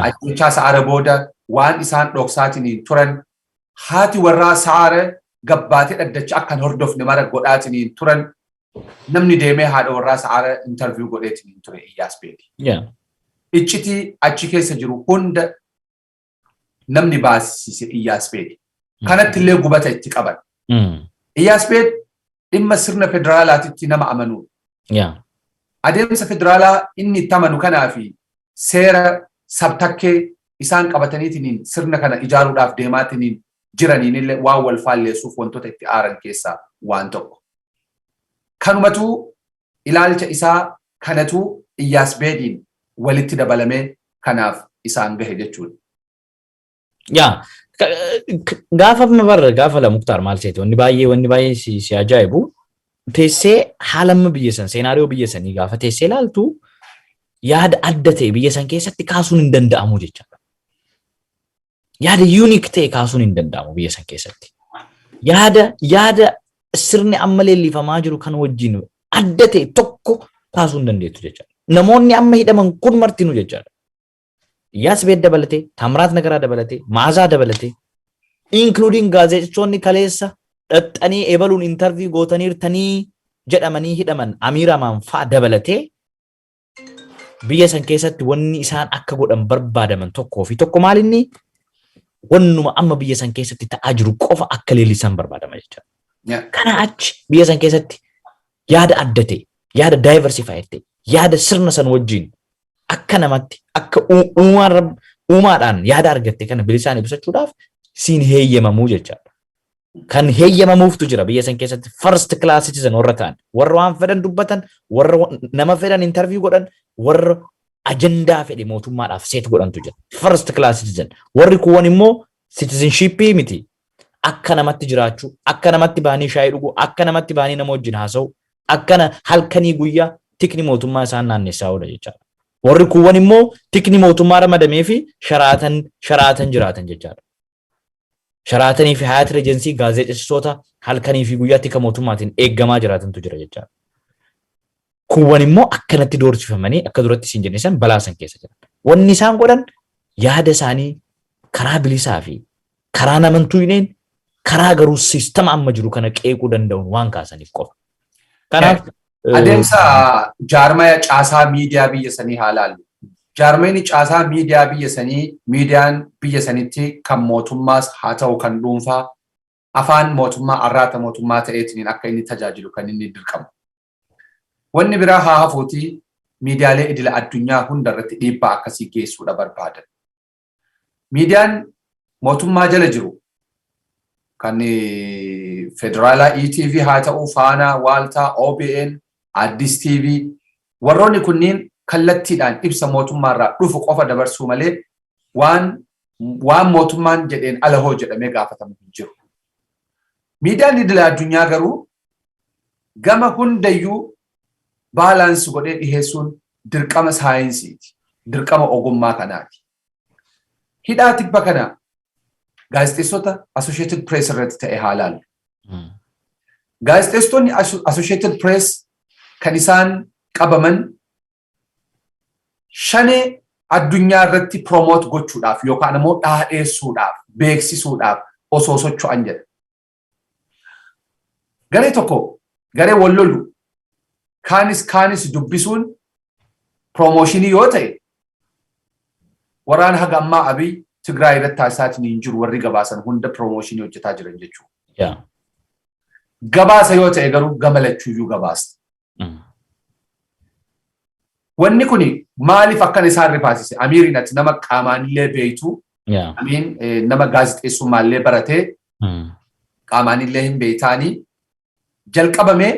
Ajjechaa Sa'aara booda waan isaan dhoksaatiin turan, haati warraa Sa'aara gabbaatee dhaddacha akkan hordofne mara godhaatiin turan, namni deemee haadha warraa Sa'aara interview godheetiin ture Iyyaasbeedi. Iccitii achi keessa jiru hunda namni baasise Iyyaasbeedi. Kanatti illee gubata itti qaban. Iyyaasbeed dhimma sirna federaalaatitti nama amanuudha. Adeemsa federaalaa inni itti amanu kanaa fi Seera sabtakkee isaan qabataniitiin sirna kana ijaaruudhaaf deemaatiin jiraniin illee waan wal faalleessuuf wantoota itti aaran keessaa waan tokko. Kanumatu ilaalcha isaa kanatu Iyyaas Beediin walitti dabalamee kanaaf isaan gahe jechuudha. Yaa, gaafa amma barra gaafa la Muktaar maal seete, wanni baay'ee si ajaa'ibu, teessee haala amma biyya san, scenario biyya sanii gaafa teessee ilaaltu, yaada adda ta'e biyya san keessatti kaasuun hin danda'amu jechaadha. Yaada unique ta'e kaasuun hin danda'amu biyya san keessatti. Yaada sirni amma leellifamaa jiru kan wajjin adda ta'e tokko kaasuu hin dandeettu jechaadha. Namoonni amma hidhaman kun martinuu jechaadha. Iyyaas Beet dabalatee, Taamiraat Nagaraa dabalatee, Maazaa dabalatee, including gaazexeessitoonni kaleessa dhaxxanii ebaluun interview gootaniirtanii jedhamanii hidhaman Amiir Amaan fa'a dabalatee, biyya san keessatti wanni isaan akka godhan barbaadaman tokkoo fi tokko maalinni wannuma amma biyya san keessatti ta'aa jiru qofa akka leellisan barbaadama jechaadha. Kana achi biyya san keessatti yaada adda ta'e, yaada diversified ta'e, yaada sirna san wajjin akka namatti akka uumaadhaan yaada argatte kana bilisaan ibsachuudhaaf siin heeyyamamuu jechaadha. Kan heeyyamamuuftu jira biyya san keessatti, first class citizen warra ta'an, warra waan fedhan dubbatan, warra nama fedhan interview godhan, warra ajandaa fedhe mootummaadhaaf set godhantu jira. First class citizen. Warri kuuwwan immoo citizenshipii miti. Akka namatti jiraachuu, akka namatti bahanii shaayii dhuguu, akka namatti bahanii nama wajjin haasa'u, akkana halkanii guyyaa tikni mootummaa isaan naannessaa oola jechaadha. Warri kuuwwan immoo tikni mootummaa ramadamee fi Sheraton jiraatan jechaadha. Sheratonii fi Hyatt Regency gaazexeessitoota halkanii fi guyyaa tika mootummaatiin eeggamaa jiraatantu jira jechaadha. Kuuwwan immoo akkanatti doorsifamanii akka duratti isin jenne san balaa san keessa jiran. Wanni isaan godhan yaada isaanii karaa bilisaa fi karaa namantuu hineen, karaa garuu systema amma jiru kana qeequu danda'uun waan kaasaniif qofa. Kanaaf adeemsa jaarmaya caasaa miidiyaa biyya sanii haa laallu. Jaarmayni caasaa miidiyaa biyya sanii, miidiyaan biyya sanitti kan mootummaas haa ta'u kan dhuunfaa, afaan mootummaa, arraata mootummaa ta'eetiin akka inni tajaajilu kan inni dirqamu. Wanni biraa haa hafuuti, miidiyaalee idila addunyaa hunda irratti dhiibbaa akkasii geessuudha barbaadan. Miidiyaan mootummaa jala jiru kan federaalaa ETV haa ta'u, Faanaa, Waaltaa, OBN, Addis TV, warroonni kunniin kallattiidhaan ibsa mootummaarraa dhufu qofa dabarsuu malee waan mootummaan jedheen ala hoo jedhamee gaafatamu hin jiru. Miidiyaan idila addunyaa garuu gama hundayyuu balance godhee dhiheessuun dirqama saayinsiiti. Dirqama ogummaa kanaati. Hidhaa tibba kana gaazexeessota Associated Press irratti ta'e haa laallu. Gaazexeessitoonni Associated Press kan isaan qabaman Shanee addunyaa irratti promote gochuudhaaf yookaan immoo dhaadheessuudhaaf, beeksisuudhaaf osoo socho'an jedha. Garee tokko, garee wal lolu kaanis dubbisuun promotionii yoo ta'e, waraana haga ammaa Abiy Tigraay irratti taasisaatiin hin jiru warri gabaasan hunda promotionii hojjetaa jiran jechuudha. Gabaasa yoo ta'e garuu gama lachuuyyuu gabaasta. Wanni kuni maaliif akkana isaan rifaasise? Amiiriin, ati nama qaamaanillee beektu, Amiin nama gaazexeessummaallee baratee qaamaanillee hin beektaanii, jalqabamee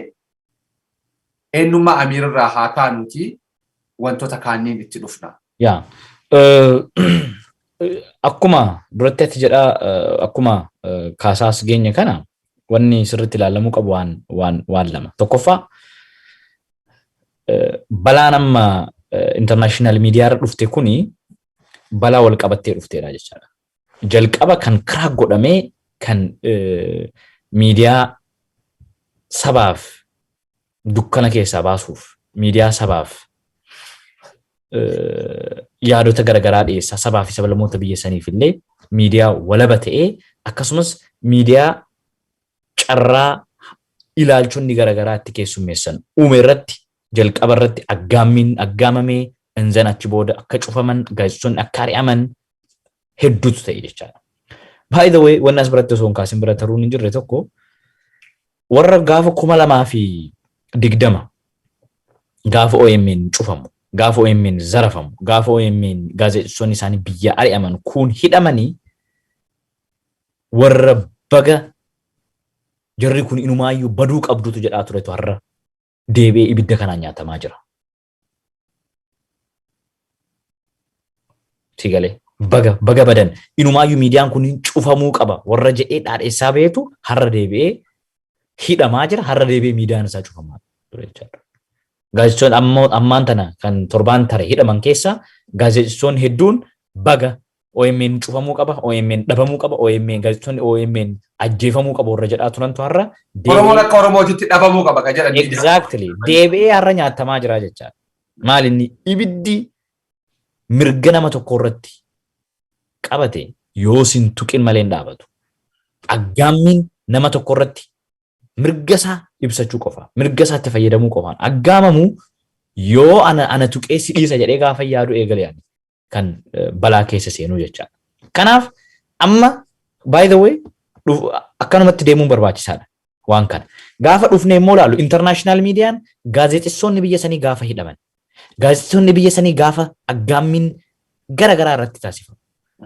eenyummaa Amiirirraa haa kaanuuti, wantoota kaanniin itti dhufna. Yaa. Akkuma duratti ati jedhaa, akkuma kaasaas geenye kana, wanni sirriitti ilaalamuu qabu waan lama. Tokkoffaa, balaan amma international miidiyaa irra dhufte kuni balaa wal qabattee dhufteedha jechaadha. Jalqaba kan karaa godhamee kan miidiyaa sabaaf dukkana keessaa baasuuf, miidiyaa sabaaf yaadota garaagaraa dhiyeessaa, sabaa fi sablammoota biyya saniif illee miidiyaa walaba ta'ee, akkasumas miidiyaa carraa ilaalchonni garaagaraa itti keessummeessan uume irratti jalqaba irratti aggaammiin aggaamamee, inzan achi booda akka cufaman, gaazexeessonni akka ari'aman hedduutu ta'e jechaadha. By the way, wanni as biratti osoo hin kaasin bira taruun hin jirre tokko, warra gaafa 2020 gaafa OMN cufamu Gaafa OMN zarafamu, gaafa OMN gaazexeessonni isaanii biyya ari'aman kun hidhamanii, warra baga jarri kun inumaayyuu baduu qabdutu jedhaa turetu har'a deebi'ee ibidda kanaan nyaatamaa jira. Si galee, baga baga badan, inumaayyuu miidiyaan kun cufamuu qaba warra jedhee dhaadheessaa beetu har'a deebi'ee hidhamaa jira, har'a deebi'ee miidiyaan isaa cufamaa ture jechaadha. Gaazexeessonni ammoo ammaan tana kan torbaan tare hidhaman keessaa gaazexeessonni hedduun baga OMN cufamuu qaba, OMN dhabamuu qaba, OMN gaazexeessonni OMN ajjeefamuu qaba warra jedhaa turantu har'a Oromoon akka Oromootitti dhabamuu qaba kan jedhan ni jira. Exactly. Deebi'ee har'a nyaatamaa jira jechaadha. Maal inni ibiddi mirga nama tokko irratti qabate yoo sin tuqin malee hin dhaabatu. Aggaammiin nama tokko irratti mirga isaa ibsachuu qofa, mirga isaatti fayyadamuu qofaan aggaamamu yoo ana tuqee si dhiisa jedhee gaafa yaadu eegale ani kan balaa keessa seenuu jechaadha. Kanaaf amma, by the way, akkanumatti deemuun barbaachisaadha waan kana. Gaafa dhufnee immoo ilaallu, international miidiyaan gaazexeessonni biyya sanii gaafa hidhaman, gaazexeessonni biyya sanii gaafa aggaammiin gara garaa irratti taasifamu.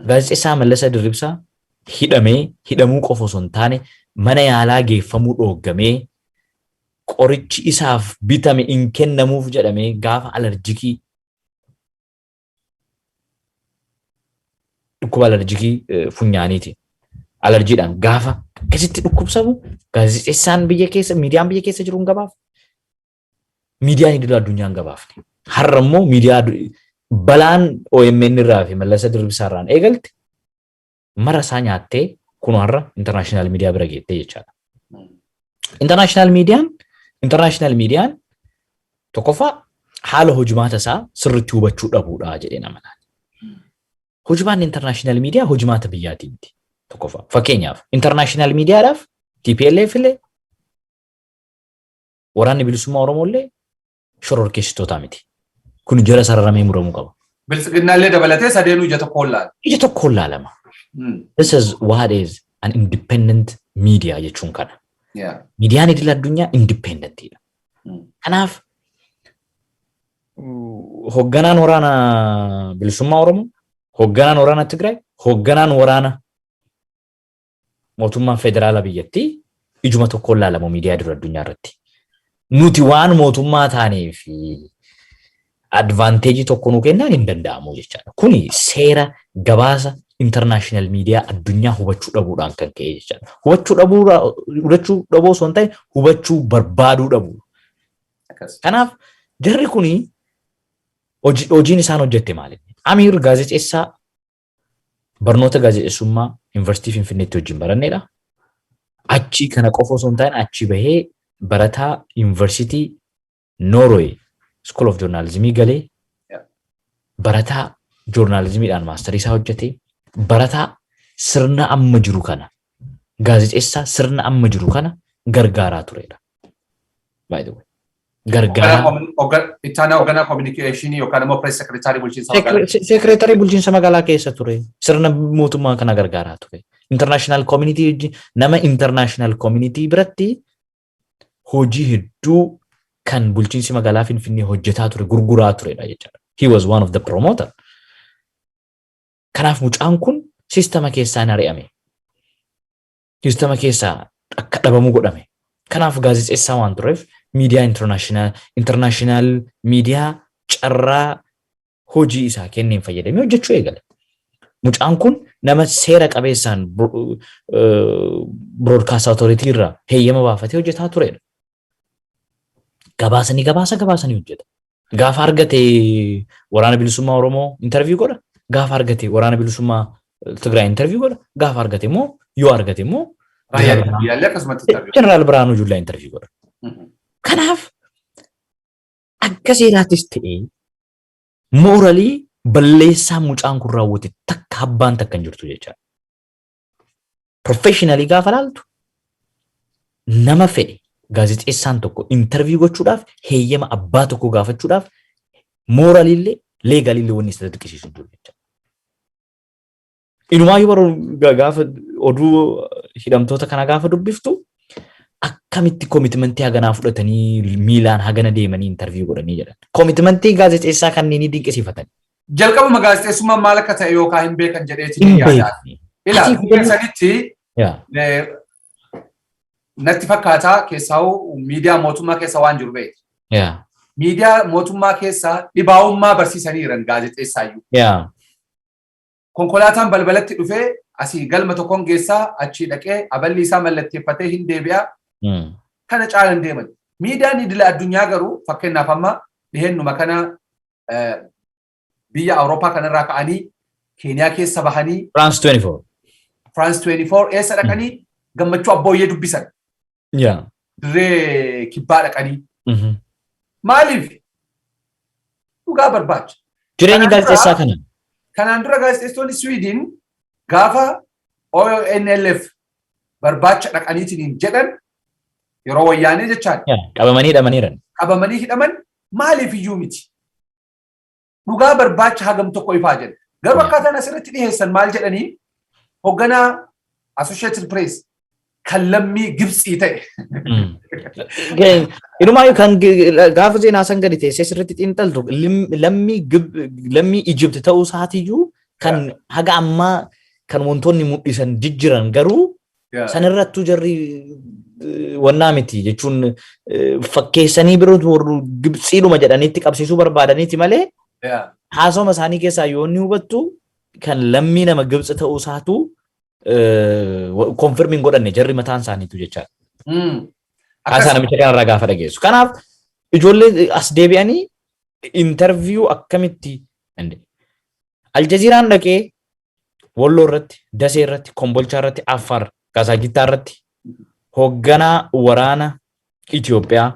Gaazexeessaa Mallasa Dirribsaa hidhamee, hidhamuu qofa osoo hin taane mana yaalaa geeffamuu dhooggamee, qorichi isaaf bitame hin kennamuuf jedhamee, gaafa alarjikii, dhukkuba alarjikii funyaaniiti. Alarjiidhaan gaafa akkasitti dhukkubsamu gaazexeessaan biyya keessa, miidiyaan biyya keessa jiru hin gabaafne. Miidiyaan idil addunyaa hin gabaafne. Har'a immoo miidiyaa balaan OMN irraa fi Mallasa Dirribisaa irraan eegalte mara isaa nyaattee kunoo har'a international miidiyaa bira geettee jechaadha. International miidiyaan tokkoffaa haala hojimaata isaa sirriitti hubachuu dhabuudha jedhee nama laala. Hojimaanni international miidiyaa hojimaata biyyaatii miti. Tokkoffaa. Fakkeenyaaf, international miidiyaadhaaf TPLF illee waraanni bilisummaa Oromoo illee shororkeessitoota miti. Kun jala sararamee muramuu qaba. Biltsiginnaallee dabalatee sadeenuu ija tokkoon laala. Ija tokkoon laalama. This is what is an independent media jechuun kana. Miidiyaan idil addunyaa independentiidha. Kanaaf hoogganaan waraana bilisummaa Oromoo, hoogganaan waraana Tigraay, hoogganaan waraana mootummaan federaala biyyattii ijuma tokkoon laalamu miidiyaa idil addunyaa irratti. Nuti waan mootummaa taanee fi advantage tokko nuu kennaan hin danda'amu jechaadha. Kuni seera gabaasa international miidiyaa addunyaa hubachuu dhabuudhaan kan ka'e jechaadha. Hubachuu dhabuu osoo hin ta'in hubachuu barbaaduu dhabuu. Kanaaf jarri kuni hojiin isaan hojjette maali? Amiir gaazexeessaa barnoota gaazexeessummaa Yuunivarsiitii Finfinneetti wajjin barannedha. Achi kana qofa osoo hin ta'in achi bahee barataa Yuunivarsiitii Norway School of Journalismii galee, barataa joornaalizimiidhaan maastarii isaa hojjete, barataa sirna amma jiru kana, gaazexeessaa sirna amma jiru kana gargaaraa turedha. By the way. Gargaaraa. Ittaanaa hoogganaa communicationii yookaan immoo press secretary bulchiinsa magaalaa. Secretary bulchiinsa magaalaa keessa ture. Sirna mootummaa kana gargaaraa ture. International community, nama international community biratti hojii hedduu kan bulchiinsi magaalaa Finfinnee hojjetaa ture gurguraa turedha jechaadha. He was one of the promoter. Kanaaf mucaan kun siistama keessaa hin ari'ame. Siistama keessaa akka dhabamuu godhame. Kanaaf gaazexeessaa waan tureef miidiyaa international miidiyaa carraa hojii isaa kenneen fayyadamee hojjechuu eegale. Mucaan kun nama seera qabeessaan Broadcast Authority irraa heeyyama baafatee hojjetaa turedha. Gabaasanii gabaasa gabaasanii hojjeta. Gaafa argate waraana bilisummaa Oromoo interview godha. Gaafa argate waraana bilisummaa Tigraay interview godha. Gaafa argate immoo, yoo argate immoo, Jeneraal Biraanuu Juulaa interview godha. Kanaaf akka seeraattis ta'ee morally balleessaa mucaan kun raawwate takka abbaan takka hin jirtu jechaadha. Professionally gaafa laaltu, nama fedhe gaazexeessaan tokko interview gochuudhaaf heeyyama abbaa tokko gaafachuudhaaf morally legally illee wanni isa dirqisiisu hin jiru jechaadha. Inumaayyuu baroo gaafa oduu hidhamtoota kana gaafa dubbiftu akka Akkamitti commitmentii haganaa fudhatanii miilaan hagana deemanii interview godhanii jedhan. Commitmentii gaazexeessaa kanneenii dinqisiifatan. Jalqabuma gaazexeessummaan maal akka ta'e yookaan hin beekan jedheeti Hin yaada. beekne. Ilaa Asii biyya sanitti natti fakkaataa keessaa'u miidiyaa mootummaa keessa waan jiru beekti. Miidiyaa mootummaa keessa dhibaa'ummaa barsiisaniiran gaazexeessaayyuu. Konkolaataan balbalatti dhufee asii galma tokkoon geessaa, achii dhaqee aballi isaa mallatteeffatee hin deebi'a. Kana caalan deeman. Miidiyaan idila addunyaa garuu, fakkeenyaaf amma dhihennuma kana biyya Awurooppaa kanarraa ka'anii Keeniyaa keessa bahanii France 24. France 24 eessa dhaqanii Gammachuu Abbooyyee dubbisan. Dirree Kibbaa dhaqanii. Maaliif? Dhugaa barbaacha. Jireenyi gaazexeessaa kana. Kanaan dura gaazexeessitoonni Swiidin gaafa ONLF barbaacha dhaqaniitiin jedhan, yeroo Wayyaanee jechaan, Qabamanii hidhamaniiran. Qabamanii hidhaman. Maaliif iyyuu miti? Dhugaa barbaacha hagam tokko ifaa jedha. Garuu akkaataan asirratti dhiyeessan maal jedhanii, hoogganaa Associated Press kan lammii Gibxii ta'e. Inumaayyuu kan gaafa seenaa san gadi teessee sirriitti xiinxaltu, lammii Ijipti ta'uu isaatiiyyuu kan haga ammaa kan wantoonni mul'isan jijjiran, garuu sanirrattuu jarri wannaa miti jechuun fakkeessanii biroo warri Gibxiidhuma jedhaniitti qabsiisuu barbaadaniiti malee, haasawama isaanii keessaa yoo inni hubattu kan lammii nama Gibxi ta'uu isaatu confirm hin godhanne jarri mataan isaaniitu jechaadha. Haasaa namicha kanarraa gaafa dhageessu. Kanaaf ijoollee as deebi'anii interview akkamitti Aljaziiraan dhaqee Walloo irratti, Dasee irratti, Kombolchaa irratti, Affaar, Kasaagittaa irratti hoogganaa waraana Itoophiyaa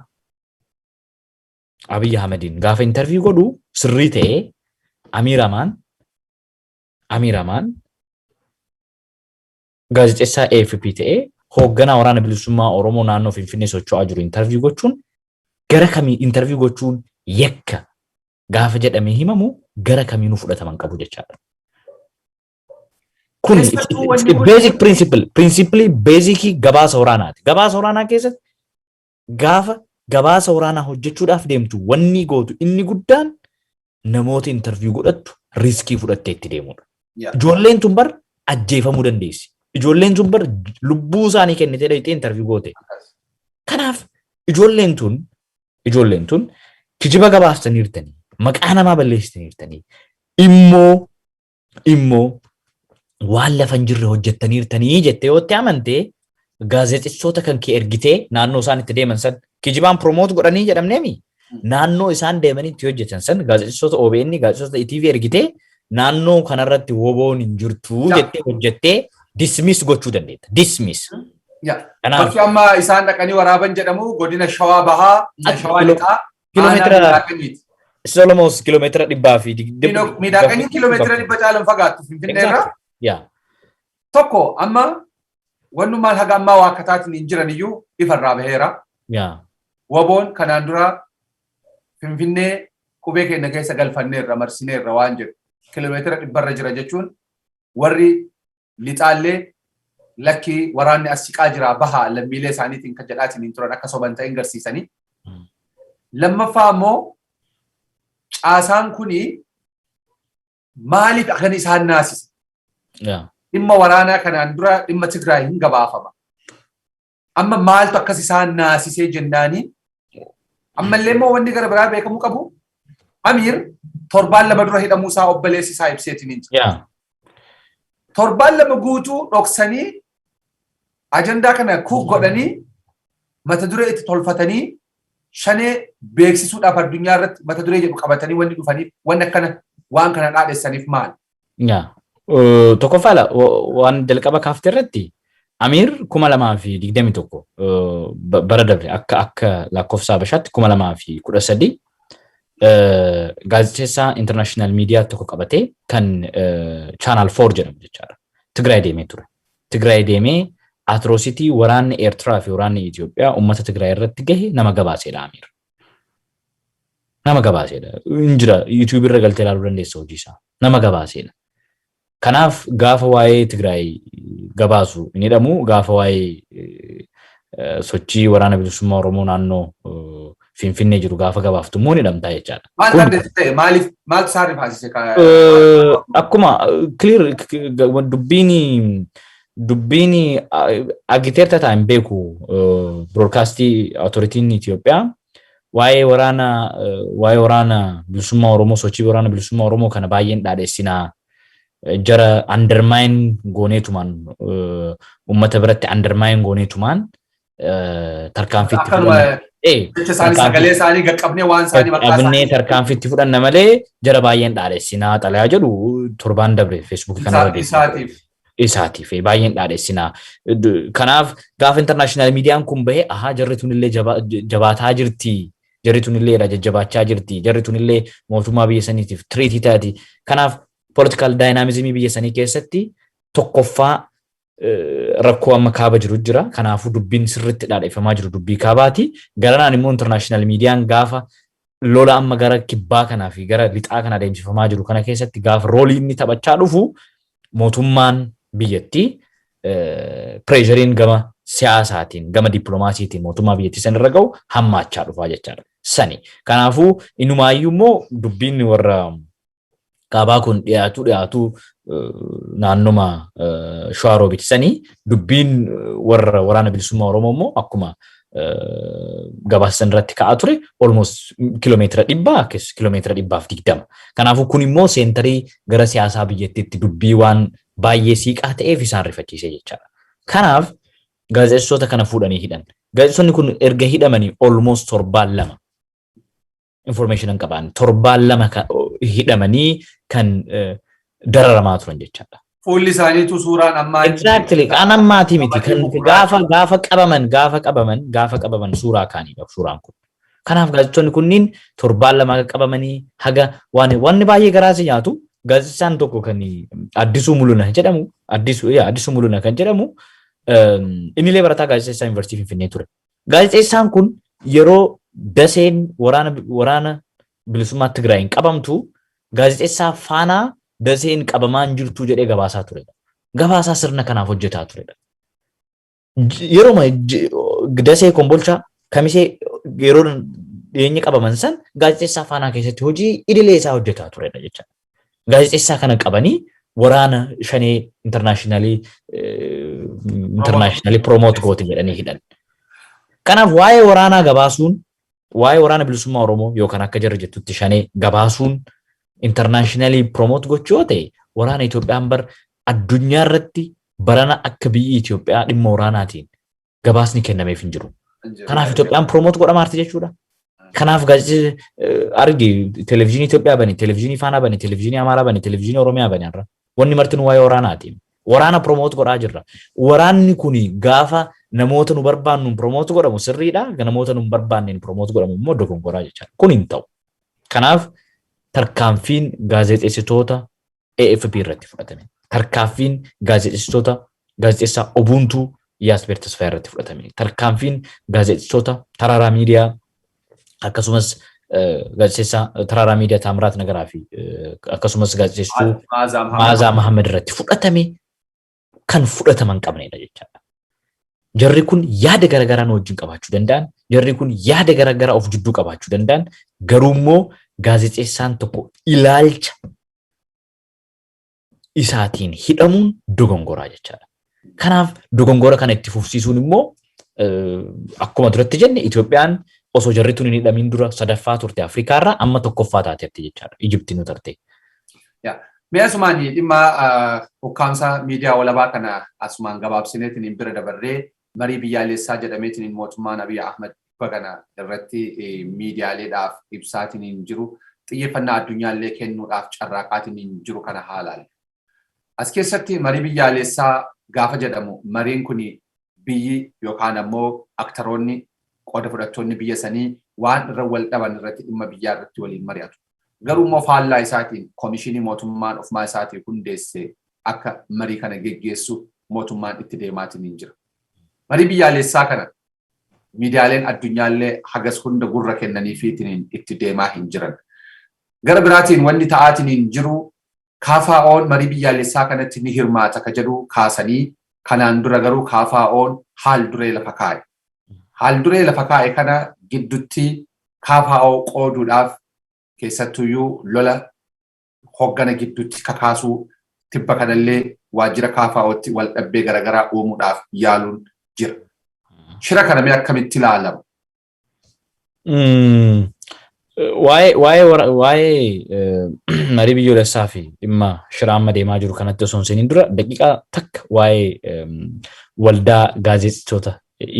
Abiy Ahmediin gaafa interview godhu, sirrii ta'ee Amiir Amaan gaazexeessaa AFP ta'ee hoogganaa Waraana Bilisummaa Oromoo naannoo Finfinnee socho'aa jiru interview gochuun gara kamii, interview gochuun yakka gaafa jedhamee himamu, gara kamiinuu fudhataman qabu jechaadha. Kun basic principle, principle basicii gabaasa waraanaati. Gabaasa waraanaa keessatti gaafa gabaasa waraanaa hojjechuudhaaf deemtu, wanni gootu inni guddaan namoota interview godhattu riskii fudhattee itti deemudha. Ijoolleen tun bar ajjeefamuu dandeessi. Ijoolleen tun bar lubbuu isaanii kennitee dhaqxee interview goote. Kanaaf ijoolleen tun kijiba gabaastaniirtanii, maqaa namaa balleessitaniirtanii, immoo waan lafa hin jirre hojjettaniirtanii jettee yoo itti amante, gaazexeessitoota kan kee ergitee naannoo isaan itti deeman san kijibaan promote godhanii jedhamneemi. Naannoo isaan deemanii itti hojjetan san gaazexeessitoota OBN, gaazexeessitoota ETV ergitee naannoo kanarratti WBOn hin jirtu jettee hojjettee dismiss gochuu dandeetta. Dismiss. Kanaaf Bakki amma isaan dhaqanii waraaban jedhamu godina Shawaa Bahaa, Shawaa Lixaa, kiiloomeetira aanaa Miidhaaqanyiiti. Solomos kiiloomeetira 120. Miidhaaqanyiin kiiloomeetira 100 caalan fagaattu Finfinnee irraa. Tokko, amma wannummaan haga ammaa waakkataatiin hin jiran iyyuu ifarraa baheera. WBOn kanaan dura Finfinnee qubee keenya keessa galfanneerra, marsineerra waan jedhu kiiloomeetira 100rra jira jechuun, warri lixaallee lakkii, waraanni as siqaa jira, bahaa lammiilee isaaniitiin kan jedhaatiin hin turan akka soban ta'in garsiisanii. Lammaffaa immoo caasaan kuni maaliif akkan isaan naasise? Dhimma waraanaa kanaan dura dhimma Tigraay hin gabaafama. Amma maaltu akkas isaan naasisee jennaanii, ammallee immoo wanni gara biraa beekamuu qabu, Amiir torbaan 2 dura hidhamuu isaa obboleessi isaa ibseetiin hin jira. Torbaan 2 guutuu dhoksanii ajandaa kana kuuk godhanii mata duree itti tolfatanii Shanee beeksisuudhaaf addunyaa irratti mata duree jedhu qabatanii wanni dhufaniif, wanni akkana waan kana dhaadhessaniif maali? Tokkoffaa waan jalqaba kaafte irratti, Amiir 2021, bara dabre, akka lakkoofsa Habashaatti 2013, gaazexeessaa international media tokko qabatee kan Channel 4 jedhamu jechaadha. Tigraay deemee ture. Tigraay deemee atrocity waraanni Eertiraa fi waraanni Itoophiyaa uummata Tigraay irratti gahe nama gabaaseedha Amiir. Nama gabaaseedha. Hin jira, YouTube irra galtee ilaaluu dandeessa hojii isaa. Nama gabaaseedha. Kanaaf gaafa waa'ee Tigraay gabaasu hin hidhamu, gaafa waa'ee Sochii waraana bilisummaa Oromoo naannoo Finfinnee jiru gaafa gabaaftu immoo ni hidhamtaa jechaadha. Maal dandeessi ta'e maaliif maaltu isaan rifaasise? Akkuma clear dubbiin agiteerta ta'a hin beeku, broadcastii authoritiin Itoophiyaa waa'ee waraana bilisummaa Oromoo, sochii waraana bilisummaa Oromoo kana baay'een dhaadheessinaa, jara undermine gooneetumaan, uummata biratti undermine gooneetumaan tarkaanfiitti fudhanna. Jecha isaanii, sagalee isaanii qaqqabnee, waan isaanii maqaa isaanii tarkaanfiitti fudhanna malee jara baay'een dhaadheessinaa xalayaa jedhu torbaan dabre Feesbuukii kanarra. Isaatiif. Isaatiif baay'een dhaadheessinaa. Kanaaf gaafa international miidiyaan kun bahee, ahaa, jarri tunillee jabaataa jirti. Jarri tunillee jajjabaachaa jirti. Jarri tunillee mootummaa biyya saniitiif threatii taati. Kanaaf political dynamismii biyya sanii keessatti tokkoffaa rakkoo amma kaaba jiru jira. Kanaafuu dubbiin sirriitti dhaadheeffamaa jiru dubbii kaabaati. Garanaan immoo international miidiyaan gaafa lola amma gara kibbaa kanaa fi gara lixaa kana adeemsifamaa jiru kana keessatti gaafa roleii inni taphachaa dhufu, mootummaan biyyattii pressureiin gama siyaasaatiin, gama dippiloomaasiitiin mootummaa biyyattii san irra ga'u hammaachaa dhufaa jechaadha. Sani. Kanaafuu inumaayyuu immoo dubbiin warra kaabaa kun dhiyaatu naannoma Shawaa sanii, dubbiin warra waraana bilisummaa Oromoo immoo akkuma gabaasa irratti ka'aa ture almost kiiloomeetira 100, kiiloomeetira 120. Kanaafuu kun immoo centerii gara siyaasaa biyyattiitti dubbii waan baay'ee siiqaa ta'eef isaan rifachiise jechaadha. Kanaaf gaazexeessitoota kana fuudhanii hidhan. Gaazexeessonni kun erga hidhamanii almost torbaan 2, information hin qaban, torbaan 2 hidhamanii kan dararamaa turan jechaadha. Fuulli isaaniitu suuraan ammaa. Exactly. Kan ammaatii miti. Kan gaafa qabaman suuraa kaaniidha suuraan kun. Kanaaf gaazexeessonni kunniin torbaan 2 haga qabamanii haga waan wanni baay'ee garaa si nyaatu, gaazexeessaan tokko kan Addisuu Muluna jedhamu, Addisuu yaa Addisuu Muluna kan jedhamu, innillee barataa gaazexeessaa Yuunivarsiitii Finfinnee ture. Gaazexeessaan kun yeroo Daseen waraana bilisummaa Tigraayin qabamtu gaazexeessaa Faanaa Daseen qabamaa hin jirtu jedhee gabaasaa turedha. Gabaasaa sirna kanaaf hojjetaa turedha. Yeroo Dasee, Kombolchaa, Kamisee yeroo dhiyeenya qabaman san gaazexeessaa Faanaa keessatti hojii idilee isaa hojjetaa turedha jechaadha. Gaazexeessaa kana qabanii waraana shanee internationally promote goote jedhanii hidhan. Kanaaf waa'ee waraanaa gabaasuun, waa'ee waraana bilisummaa Oromoo yookaan akka jarri jettutti shanee gabaasuun internationally promote gochuu yoo ta'e, waraana Itoophiyaan bar addunyaa irratti barana akka biyyi Itoophiyaa dhimma waraanaatiin gabaasni kennameef hin jiru. Kanaaf Itoophiyaan promote godhamaarti jechuudha. Kanaaf gaazexee argi, televezyiinii Itoophiyaa bani, televezyiinii Faanaa bani, televezyiinii Amaaraa bani, televezyiinii Oromiyaa bani, har'a. Wanni martinuu waa'ee waraanaati. Waraana promote godhaa jirra. Waraanni kuni gaafa namoota nu barbaannuun promote godhamu sirriidha. Namoota nu hin barbaanneen promote godhamu immoo dogongoraa jechaadha. Kun hin ta'u. Kanaaf tarkaanfiin gaazexeessitoota AFP irratti fudhatame, tarkaanfiin gaazexeessitoota gaazexeessaa Obuntuu Yaasbeer Tasfaayee irratti fudhatame, tarkaanfiin gaazexeessitoota Taraaraa Miidiyaa, akkasumas gaazexeessaa Taraaraa Miidiyaa Taamiraat Nagaraa fi akkasumas gaazexeessituu Maazaa Mahammad irratti fudhatame kan fudhataman qabnedha jechaadha. Jarri kun yaada garaagaraa nu wajjin qabaachuu danda'an, jarri kun yaada garaagaraa of jidduu qabaachuu danda'an, garuu immoo gaazexeessaan tokko ilaalcha isaatiin hidhamuun dogongoraa jechaadha. Kanaaf dogongora kana itti fufsiisuun immoo, akkuma duratti jenne, Itoophiyaan osoo jarri tun hin hidhamiin dura sadaffaa turte Afrikaarraa, amma tokkoffaa taateetti jechaadha. Ijiptiin nu tarte. Mee asumaan dhimma ukkaamsa miidiyaa walabaa kana asumaan gabaabsineetiin bira dabarree, marii biyyaalessaa jedhameetiin mootummaan Abiy Ahmed kana irratti miidiyaaleedhaaf ibsaatiin jiru, xiyyeeffannaa addunyaallee kennuudhaaf carraaqaatiin jiru kana haalaan. As keessatti marii biyyaalessaa gaafa jedhamu, mariin kun biyyi yookaan ammoo actoroonni, qooda fudhattoonni biyya sanii waan irra wal dhaban irratti, dhimma biyyaa irratti waliin mari'atu. Garuu immoo faallaa isaatiin koomishinii mootummaan ofumaa isaatii hundeesse akka marii kana geggeessu mootummaan itti deemaatiin hin jira. Marii biyyaalessaa kana miidiyaaleen addunyaallee hagas hunda gurra kennaniifiitiin itti deemaa hin jiran. Gara biraatiin wanni ta'aatiin hin jiru, KFO'n marii biyyaalessaa kanatti ni hirmaata ka jedhu kaasanii, kanaan dura garuu KFO'n haal duree lafa kaa'e. Haal duree lafa kaa'e kana gidduutti KFO qooduudhaaf, keessattuyyuu lola hoggana gidduutti kakaasuu, tibba kanallee waajjira KFOtti wal dhabbee garaagaraa uumuudhaaf yaaluun jira. Shira kana mee akkamitti ilaalama? Waa'ee marii biyyoolessaa fi dhimma shira amma deemaa jiru kanatti osoo hin seeniin dura, daqiiqaa takka waa'ee waldaa gaazexeessitoota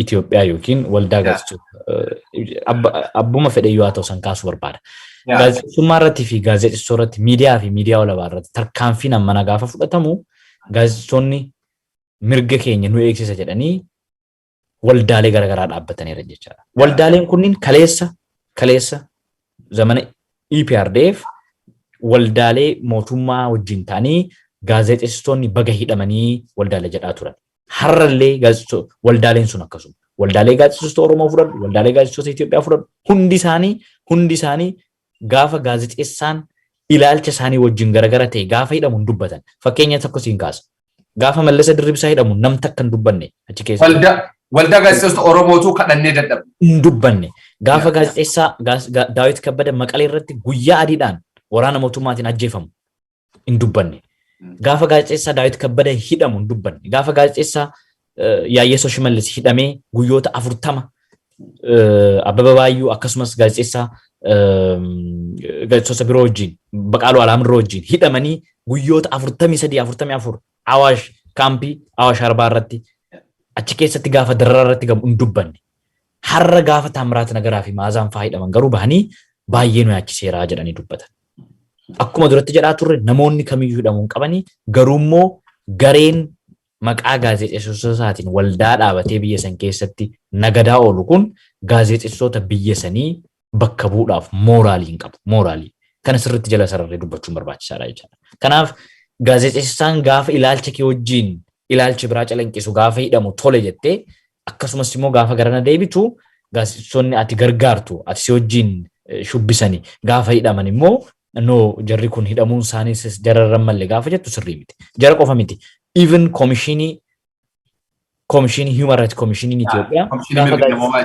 Itoophiyaa yookiin waldaa gaazexeessitoota abbuma fedhe yoo haa ta'u san kaasuu barbaada. Gaazexeessummaa irratti fi gaazexeessitoota irratti, miidiyaa fi miidiyaa walabaa irratti tarkaanfiin ammana gaafa fudhatamu, gaazexeessitoonni mirga keenya nu eegsisa jedhanii waldaalee garaagaraa dhaabbataniiru jechaadha. Waldaaleen kunniin kaleessa zamana EPRDF waldaalee mootummaa wajjin ta'anii gaazexeessitoonni baga hidhamanii waldaalee jedhaa turan. Har'allee waldaaleen sun akkasuma. Waldaalee gaazexeessitoota Oromoo fudhadhu, waldaalee gaazexeessitoota Itoophiyaa fudhadhu. Hundi isaanii gaafa gaazexeessaan ilaalcha isaanii wajjin garagara ta'e gaafa hidhamu hin dubbatan. Fakkeenya tokko siin kaasa. Gaafa Mallasa Dirribsaa hidhamu nam takka hin dubbanne achi keessa. Waldaa gaazexeessitoota Oromootu kadhannee dadhabne. Hin dubbanne. Gaafa gaazexeessaa Daawit Kabbada Maqalee irratti guyyaa adiidhaan waraana mootummaatiin ajjeefamu hin dubbanne. Gaafa gaazexeessaa Daawit Kabbada hidhamu hin dubbanne. Gaafa gaazexeessaa Yaayyeessoo Shimallis hidhamee guyyoota 40, Abbaba Baayyuu akkasumas gaazexeessaa gaazexeessota biroo wajjin, Baqaaluu Alaamirroo wajjin hidhamanii guyyoota 43, 44 Awaash kaampii Awaash Arbaa irratti achi keessatti gaafa dararaa irratti gamu hin dubbanne. Har'a gaafa Taamiraat Nagaraa fi Maazaan fa'aa hidhaman garuu bahanii baay'ee nu yaachiseeraa jedhanii dubbatan. Akkuma duratti jedhaa turre, namoonni kamiyyuu hidhamuu hin qabanii, garuu immoo gareen maqaa gaazexeessitootaatiin waldaa dhaabatee biyya san keessatti nagadaa oolu kun gaazexeessitoota biyya sanii bakka bu'uudhaaf mooraalii hin qabu. Mooraalii. Kana sirriitti jala sararree dubbachuun barbaachisaadha jechaadha. Kanaaf gaazexeessaan gaafa ilaalcha kee wajjin ilaalchi biraa calanqisu gaafa hidhamu tole jettee, akkasumas immoo gaafa garana deebitu gaazexeessitoonni ati gargaartu, ati si wajjin shubbisanii gaafa hidhaman immoo, no, jarri kun hidhamuun isaanii jararran malle gaafa jettu sirrii miti. Jara qofa miti. Even koomishinii Human Rights Commission Itoophiyaa.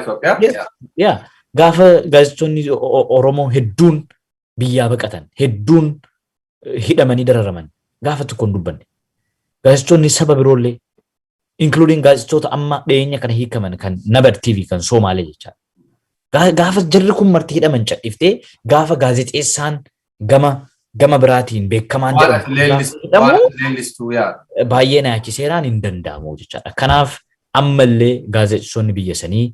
Itoophiyaa. Gaafa gaazexeessitoonni Oromoo hedduun biyyaa baqatan, hedduun hidhamanii dararaman, gaafa tokko hin dubbanne. Gaazexeessitoonni saba biroollee, including gaazexeessitoota amma dhiyeenya kana hiikaman kan Nabad TV kan Somaalee jechaadha. Gaafa jarri kun marti hidhaman cadhiftee, gaafa gaazexeessaan gama biraatiin beekamaan jedhamu baay'ee na yaachiseeraan hin danda'amu jechaadha. Kanaaf ammallee gaazexeessitoonni biyya sanii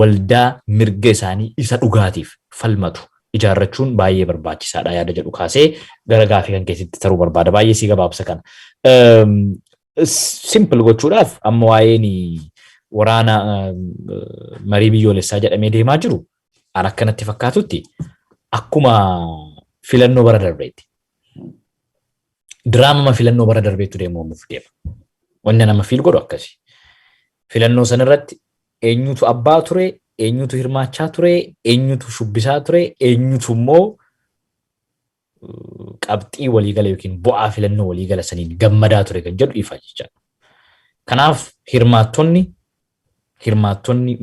waldaa mirga isaanii isa dhugaatiif falmatu ijaarrachuun baay'ee barbaachisaadha yaada jedhu kaasee gara gaafii kan keessatti taruu barbaada. Baay'ee si gabaabsa kana. Simple gochuudhaaf, amma waa'een waraana marii biyyoolessaa jedhamee deemaa jiru an akkanatti fakkaatutti akkuma filannoo bara darbeetti. Diraamama filannoo bara darbeetu deemuuf deema. Wanni nama feel godhu akkasi. Filannoo sanarratti eenyutu abbaa ture, eenyutu hirmaachaa ture, eenyutu shubbisaa ture, eenyutu immoo qabxii waliigala yookiin bu'aa filannoo waliigala saniin gammadaa ture kan jedhu ifa jechaadha. Kanaaf hirmaattonni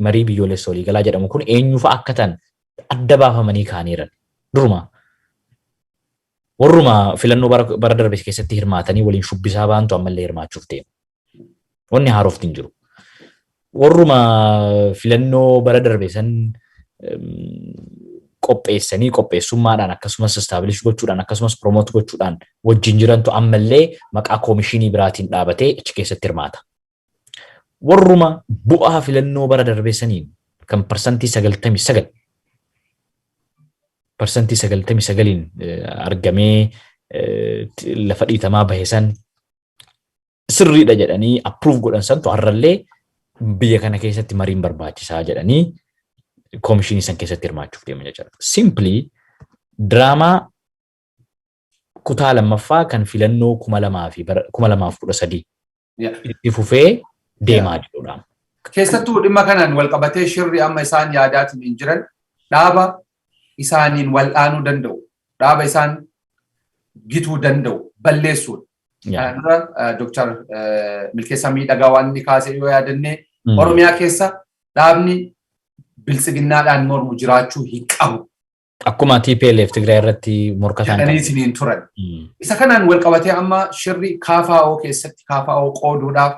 marii biyyoolessa waliigalaa jedhamu kun eenyu fa'a akka ta'an adda baafamanii kaaniiran. Duruma warruma filannoo bara darbe keessatti hirmaatanii waliin shubbisaa baantu ammallee hirmaachuuf deema. Wanni haarofti hin jiru. Warruma filannoo bara darbe san qopheessanii, qopheessummaadhaan akkasumas establish gochuudhaan akkasumas promote gochuudhaan wajjin jirantu ammallee maqaa koomishinii biraatiin dhaabatee achi keessatti hirmaata. Warruma bu'aa filannoo bara darbe saniin kan 99%, 99%n argamee lafa dhiitamaa bahe san sirriidha jedhanii approve godhan santu har'allee biyya kana keessatti mariin barbaachisaa jedhanii koomishinii san keessatti hirmaachuuf deeman jechuudha. Simply diraamaa kutaa lammaffaa kan filannoo 2013 itti fufee deemaa jirudha. Keessattuu dhimma kanaan wal qabatee shirri amma isaan yaadaatiin hin jiran, dhaaba isaaniin wal'aanuu danda'u, dhaaba isaan gituu danda'u balleessuudha. Kana dura Dooktar Milkeessaa Miidhagaa waan inni kaase yoo yaadannee, Oromiyaa keessa Dhaabni biltsiginnaadhaan mormu jiraachuu hin qabu. Akkuma TPLF Tigraay irratti morkataan jedhanii isiniin turan. Isa kanaan wal qabatee amma shirri KFO keessatti KFO qooduudhaaf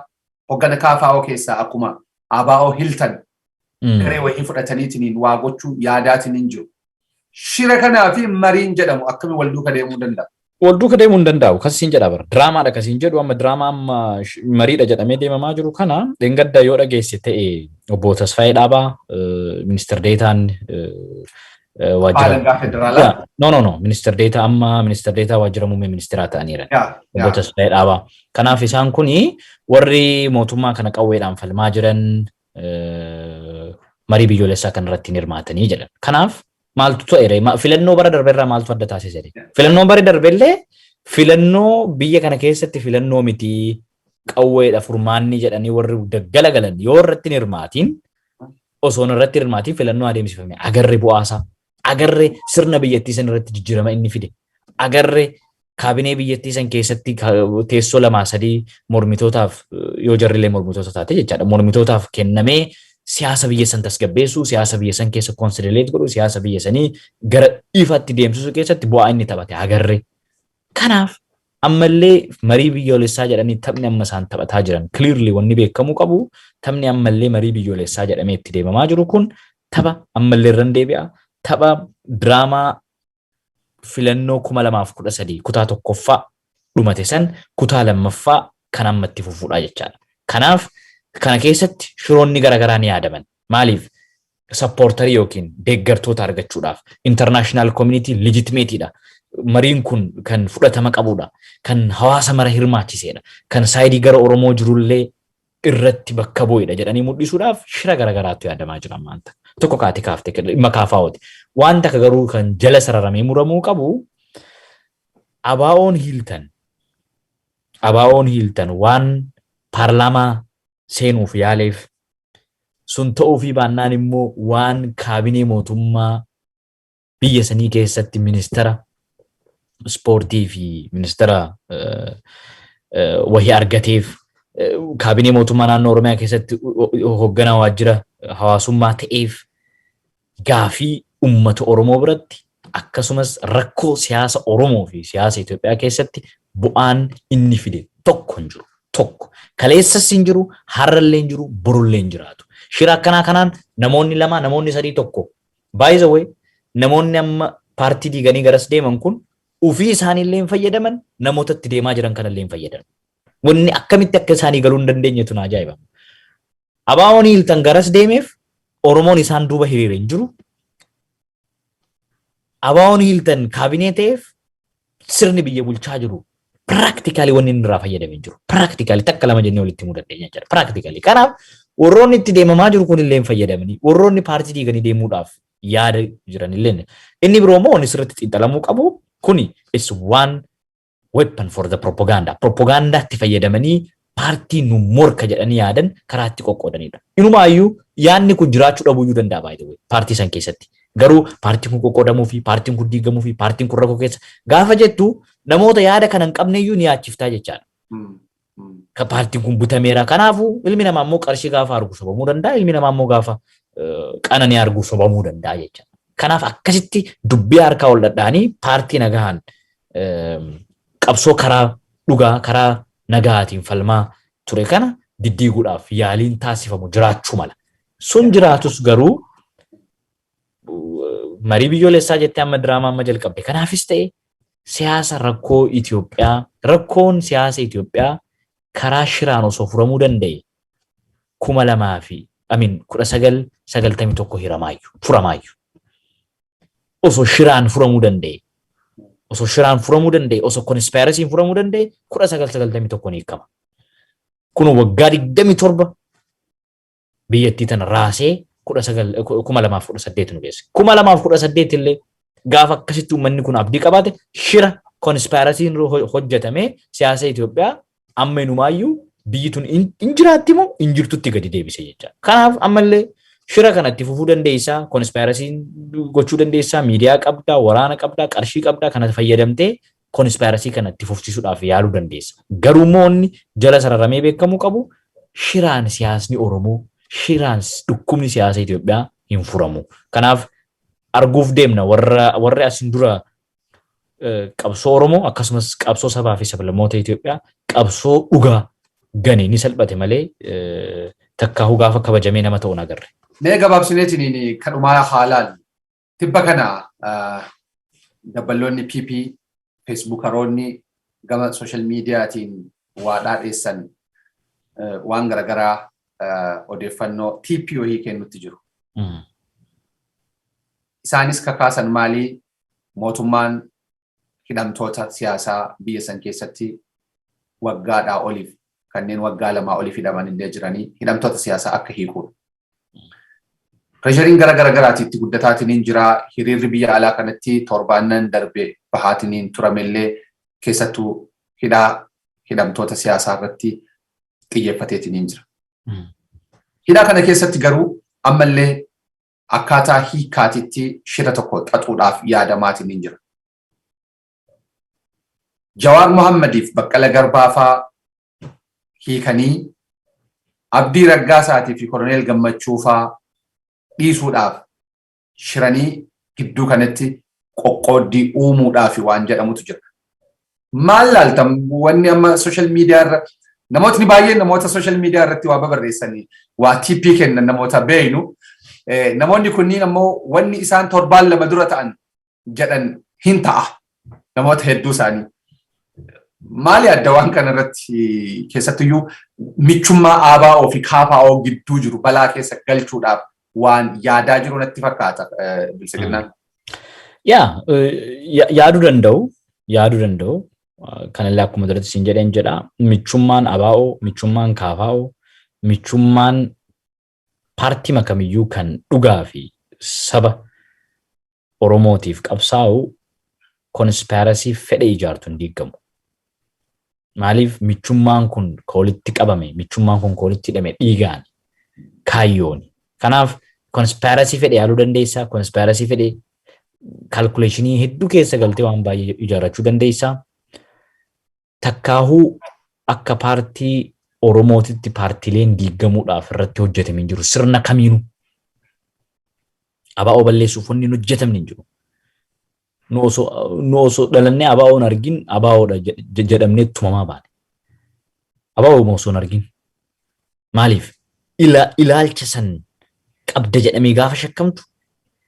hoggana KFO keessaa akkuma ABO Hilton garee wayii fudhataniitiin waa gochuu yaadaatiin hin jiru. Shira kanaa fi mariin jedhamu akkami wal duuka deemuu danda'a? Wal duuka deemuu hin danda'u. Kasiin jedha bara. Diraamaadha kasiin jedhu. Amma diraamaa amma mariidha jedhamee deemamaa jiru kana dheengadda yoo dhageesse ta'e, obbo Tasfaayee Dhaabaa, ministeer deetaan waajjira. Alangaa federaalaa. No, no, no, ministeer deetaa, amma ministeer deetaa waajjira muummee ministeeraa ta'aniiran. Obbo Tasfaayee Dhaabaa. Kanaaf isaan kuni warri mootummaa kana qawweedhaan falmaa jiran marii biyyoolessaa kanarratti hin hirmaatanii jedhan. Kanaaf maaltu ta'e? Filannoo bara darbeerraa maaltu adda taasise? Filannoon bara darbellee filannoo biyya kana keessatti filannoo miti, qawweedha furmaanni jedhanii warri daggala galan yoo irratti hin hirmaatiin, osoo irratti hirmaatiin filannoo adeemsifame agarre, bu'aasaa agarre, sirna biyyattii san irratti jijjiirama inni fide agarre, kaabinee biyyattii san keessatti teessoo lamaa sadii mormitootaaf, yoo jarrillee mormitoota taate jechaadha, mormitootaaf kennamee siyaasa biyya san tasgabbeessuu, siyaasa biyya san keessa consolidate godhu, siyaasa biyya sanii gara ifaatti deemsisuu keessatti bu'aa inni taphate agarre. Kanaaf ammallee marii biyyoolessaa jedhanii taphni amma isaan taphataa jiran, clearly wanni beekamuu qabu, taphni ammallee marii biyyoolessaa jedhamee itti deemamaa jiru kun tapha, ammallee irran deebi'a, tapha diraamaa filannoo 2013 kutaa tokkoffaa dhumate san kutaa lammaffaa kan amma itti fufuudha jechaadha. Kanaaf kana keessatti shiroonni garaagaraa ni yaadaman. Maaliif? Supporterii yookiin deeggartoota argachuudhaaf international community legitimateiidha. Mariin kun kan fudhatama qabudha. Kan hawaasa mara hirmaachisedha. Kan sideii gara Oromoo jirullee irratti bakka bu'edha jedhanii mul'isuudhaaf shira garaagaraatu yaadamaa jira maanta. Tokko kaati kaaftee dhimma kaafaa'ooti. Waan takka garuu kan jala sararamee muramuu qabu, ABO'n Hiiltan waan paarlaamaa seenuuf yaaleef, sun ta'uufii baannaan immoo waan kaabinee mootummaa biyya sanii keessatti ministeera ispoortii fi ministeera wahii argateef, kaabinee mootummaa naannoo Oromiyaa keessatti hoogganaa waajjira hawaasummaa ta'eef, gaafii uummata Oromoo biratti akkasumas rakkoo siyaasa Oromoo fi siyaasa Itoophiyaa keessatti bu'aan inni fide tokko hin jiru. Tokko. Kaleessas hin jiru, har'allee hin jiru, borullee hin jiraatu. Shira akkanaa kanaan namoonni lama, namoonni sadii, tokko. By the way, namoonni amma paartii diiganii garas deeman kun ufii isaaniillee hin fayyadaman, namoota itti deemaa jiran kanallee hin fayyadaman. Wanni akkamitti akka isaanii galuu hin dandeenyetu na ajaa'iba. ABO'n Hiiltan garas deemeef Oromoon isaan duuba hiriire hin jiru. ABO'n Hiiltan kaabinee ta'eef sirni biyya bulchaa jiru practically wanni inni irraa fayyadame hin jiru. Practically takka lama jennee walitti himuu dandeenya jechuudha. Practically. Kanaaf warroonni itti deemamaa jiru kun illee hin fayyadamanii, warroonni paartii diiganii deemuudhaaf yaada jiran illee. Inni biroo immoo wanni sirriitti xiinxalamuu qabu, kuni is one weapon for the propaganda. Propagandaatti fayyadamanii paartii nu morka jedhanii yaadan karaa itti qoqqoodanidha. Inumaayyuu yaadni kun jiraachuu dhabuu iyyuu danda'a, by the way, paartii san keessatti. Garuu paartiin kun qoqqoodamuu fi paartiin kun diigamuu fi paartiin kun rakkoo keessa gaafa jettu namoota yaada kana hin qabne iyyuu ni yaachiftaa jechaadha. Ka paartiin kun butameera. Kanaafuu ilmi namaa immoo qarshii gaafa argu sobamuu danda'a. Ilmi namaa immoo gaafa qananii argu sobamuu danda'a jechaadha. Kanaaf akkasitti dubbii harkaa ol dhadha'anii paartii nagahaan qabsoo karaa dhugaa, karaa nagahaatiin falmaa ture kana diddiiguudhaaf yaaliin taasifamu jiraachuu mala. Sun jiraatus garuu marii biyyoolessaa jettee amma diraamaa amma jalqabde kanaafis ta'e, siyaasa rakkoo Itoophiyaa, rakkoon siyaasa Itoophiyaa karaa shiraan osoo furamuu danda'e kuma lamaa fi amin 1991 hiramaayyuu furamaayyuu. Osoo shiraan furamuu danda'e, osoo shiraan furamuu danda'e, osoo conspiracyn furamuu danda'e, 1991 ni hiikama. Kun waggaa 27 biyyattii tana raasee 2018 nu geesse. 2018 illee gaafa akkasitti uummanni kun abdii qabaate shira conspiracyn hojjetamee siyaasa Itoophiyaa amma inumaayyuu biyyi tun hin jiraatti moo hin jirtutti gadi deebise jecha. Kanaaf ammallee shira kana itti fufuu dandeessaa, conspiracyn gochuu dandeessaa, miidiyaa qabdaa, waraana qabdaa, qarshii qabdaa, kana fayyadamtee conspiracy kana itti fufsiisuudhaaf yaaluu dandeessa. Garuu immoo inni jala sararamee beekamuu qabu, shiraan siyaasni Oromoo, Shiraan dhukkubni siyaasa Itoophiyaa hin furamu. Kanaaf arguuf deemna. Warra warri asin dura qabsoo Oromoo akkasumas qabsoo sabaa fi sablammoota Itoophiyaa, qabsoo dhugaa gane ni salphate malee takkaahuu gaafa kabajamee nama ta'uun agarre. Mee gabaabsineetiin kadhumaa haalaan tibba kana dabballoonni PP, Facebookaroonni gama social mediaatiin waa dhaadheessan, waan garaagaraa odeeffannoo TP wayii kennutti jiru. Isaanis kakaasan maalii? Mootummaan hidhamtoota siyaasaa biyya san keessatti waggaadhaa oliif, kanneen waggaa 2 oliif hidhaman illee jiranii, hidhamtoota siyaasaa akka hiikuudha. Pressureiin gara garagaraati itti guddataatiin jira. Hiriirri biyya alaa kanatti torbaannan darbe bahaatiin turamellee keessattuu hidhaa hidhamtoota siyaasaa irratti xiyyeeffateetiin jira. Hidhaa kana keessatti garuu ammallee akkaataa hiikaatitti shira tokko xaxuudhaaf yaadamaatiin jira. Jawaar Mohammadiif Baqqala Garbaa faa hiikanii Abdii Raggaasaatii fi Koloneel Gammachuu faa dhiisuudhaaf shiranii gidduu kanatti qoqqooddii uumuudhaaf waan jedhamutu jira. Maal laalta? Wanni amma social media irra namootni baay'een, namoota social media irratti waa babarreessanii waa tip kennan, namoota beeynu, namoonni kunniin ammoo wanni isaan torbaan 2 dura ta'an jedhan hin ta'a namoota hedduu isaanii. Maali adda waan kana irratti, keessattuyyuu michummaa ABO fi KFO gidduu jiru balaa keessa galchuudhaaf waan yaadaa jiru natti fakkaata Biltsiginnaan? Yaa, yaaduu danda'u, yaaduu danda'u. Kanallee akkuma duratti siin jedheen jedha. Michummaan ABO, michummaan KFO, michummaan paartii kamiyyuu kan dhugaa fi saba Oromootiif qabsaa'u conspiracy fedhe ijaartu hin diigamu. Maaliif? Michummaan kun ka walitti qabame, michummaan kun ka walitti hidhame dhiigaan, kaayyooni. Kanaaf conspiracy fedhe yaaluu dandeessaa, conspiracy fedhe calculation hedduu keessa galtee waan baay'ee ijaarrachuu dandeessaa. Takkaahuu akka paartii Oromootitti paartiileen diigamuudhaaf irratti hojjetamee jiru sirna kamiinuu. ABO balleessuuf wanni hin hojjetamne hin jiru. Nu osoo dhalannee ABO'n argin ABOdha jedhamnee tumamaa baane. ABO osoo hin argin. Maaliif? Ilaalcha san qabda jedhamee gaafa shakkamtu,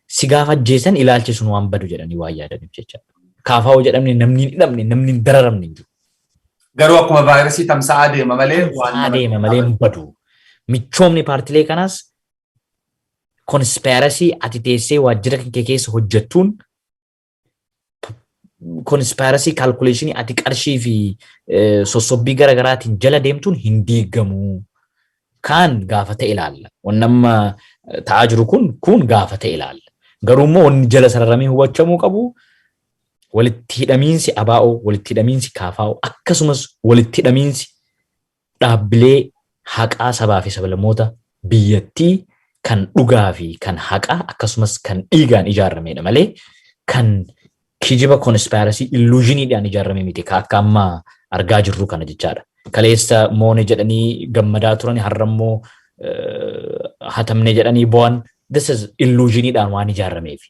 si gaafa ajjeesan ilaalchi sun waan badu jedhanii waan yaadaniif jechaadha. KFO jedhamne namni hin hidhamne, namni hin dararamne hin jiru. Garuu akkuma vaayirasii tamsa'aa deema malee waan Tamsa'aa deema malee hin badu. Michoomni paartilee kanaas conspiracy ati teessee waajjira kee keessa hojjettuun, conspiracy calculation ati qarshii fi sossobbii garaagaraatiin jala deemtuun hin diigamu. Kaan gaafa ta'e ilaalla. Wanni amma ta'aa jiru kun gaafa ta'e ilaalla. Garuu immoo wanni jala sararamee hubachamuu qabu, walitti hidhamiinsi ABO, walitti hidhamiinsi KFO, akkasumas walitti hidhamiinsi dhaabbilee haqaa sabaa fi sablammoota biyyattii kan dhugaa fi kan haqaa akkasumas kan dhiigaan ijaaramedha malee kan kijiba conspiracy illusioniidhaan ijaarame miti, ka akka amma argaa jirru kana jechaadha. Kaleessa moone jedhanii gammadaa turan, har'a immoo hatamne jedhanii bo'an. This is illusioniidhaan waan ijaarameef.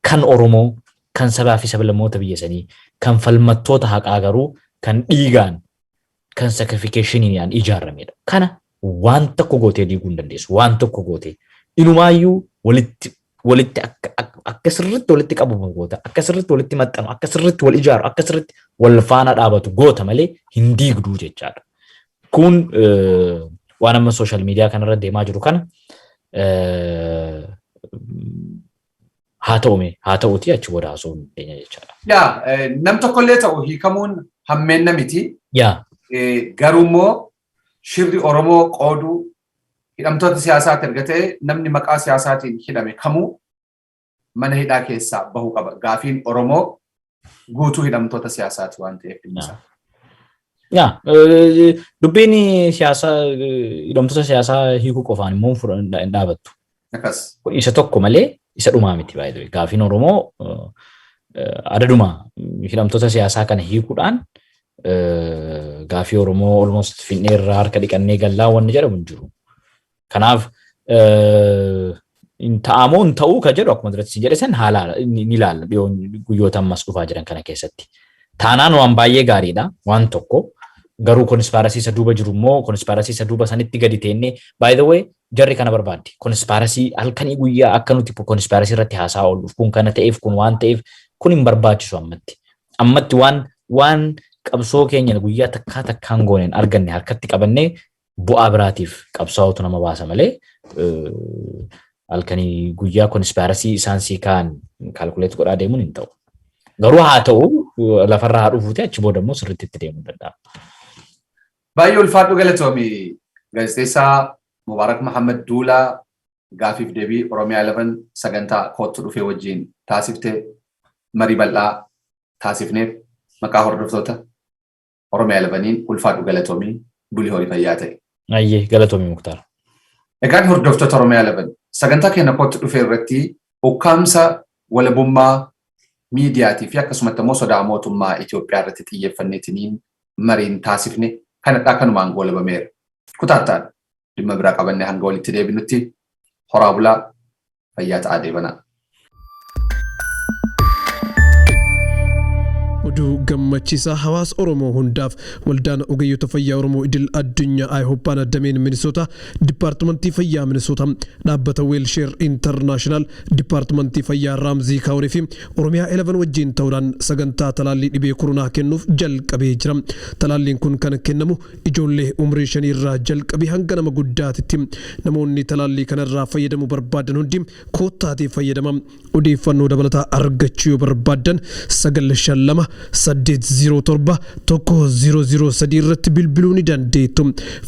Kan Oromoo, kan sabaa fi sablammoota biyya sanii, kan falmattoota haqaa garuu kan dhiigaan, kan sacrificationiidhaan ijaaramedha. Kana waan tokko gootee diiguu hin dandeessu. Waan tokko gootee. Inumaayyuu walitti akka sirriitti walitti qabamu goota, akka sirriitti walitti maxxanu, akka sirriitti wal ijaaru, akka sirriitti wal faana dhaabatu goota malee hin diigduu jechaadha. Kun waan amma social media kanarra deemaa jiru kana haa ta'ume haa ta'uti, achi booda haasa'uu hin dandeenya jechaadha. Yaa, nam tokkollee ta'u hiikamuun hammeenna miti. Yaa. Garuu immoo shirri Oromoo qooduu hidhamtoota siyaasaati erga ta'e, namni maqaa siyaasaatiin hidhame kamuu mana hidhaa keessaa bahuu qaba. Gaafiin Oromoo guutuu hidhamtoota siyaasaati waan ta'eef dhimmi isaa. Yaa, dubbiin siyaasaa hidhamtoota siyaasaa hiikuu qofaan immoo hin dhaabattu. Akkas. Isa tokko malee isa dhumaa miti baay'ee. Gaafiin Oromoo adaduma hidhamtoota siyaasaa kana hiikuudhaan gaafii Oromoo almost finneerraa harka dhiqannee gallaa wanni jedhamu hin jiru. Kanaaf Hin ta'amoo hin ta'uu ka jedhu akkuma duratti jedhe san haala ni ilaalla dhiyoo guyyoota ammas dhufaa jiran kana keessatti. Taanaan waan baay'ee gaariidha waan tokko. Garuu conspiracy isa duuba jiru immoo conspiracy isa duuba sanitti gadi teennee, by the way, jarri kana barbaaddi. Conspiracy halkanii guyyaa akka nuti conspiracy irratti haasaa oolluuf, kun kana ta'eef, kun waan ta'eef, kun hin barbaachisu ammatti. Ammatti waan qabsoo keenya guyyaa takkaa takkaan gooneen arganne harkatti qabannee bu'aa biraatiif qabsaa'utu nama baasa malee, halkanii guyyaa conspiracy isaan sii kaan calculate godhaa deemuun hin ta'u. Garuu haa ta'u, lafarraa haa dhufuuti, achi booda immoo sirriitti itti deemuu danda'a. Baay'ee ulfaadhu, galatoomi, gaazexeessaa Mubaarak Mahammad Duulaa, gaafiif deebii Oromiyaa 11 sagantaa Koottu Dhufee wajjin taasiftee, marii bal'aa taasifneef, maqaa hordoftoota Oromiyaa 11iin ulfaadhu, galatoomii, bulii, horii, fayyaa ta'e. Ayyee, galatoomii, Muktaar. Egaan hordoftoota Oromiyaa 11, sagantaa keenya Koottu Dhufee irratti ukkaamsa walabummaa miidiyaatii fi akkasumatti immoo sodaa mootummaa Itoophiyaa irratti xiyyeeffanneetiniin mariin taasifne kanadhaa kanumaan goolabameera. Kutaattaan dhimma biraa qabannee hanga walitti deebinutti horaa bulaa, fayyaa ta'aa, deebanaa. Oduu gammachiisaa hawaasa Oromoo hundaaf! Waldaan Ogeeyyota Fayyaa Oromoo Idil Addunyaa IHOPAan dameen Minisoota, Dipaartimantii Fayyaa Minisoota, dhaabbata Weelshare International, Dipaartimantii Fayyaa Ramsey County fi Oromiyaa 11 wajjin ta'uudhaan sagantaa talaallii dhibee koronaa kennuuf jalqabee jira. Talaalliin kun kan kennamu ijoollee umrii 5 irraa jalqabee hanga nama guddaatitti. Namoonni talaallii kanarraa fayyadamuu barbaadan hundi koottaatii fayyadama. Odeeffannoo dabalataa argachuu yoo barbaaddan 9528071003 irratti bilbiluu ni dandeettu.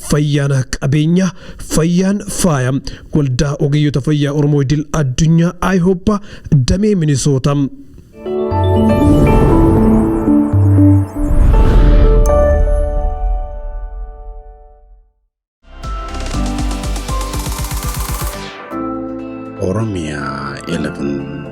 Fayyaan qabeenya, fayyaan faaya. Waldaa Ogeeyyota Fayyaa Oromoo Idil Addunyaa IHOPA damee Minisoota. Oromia 11.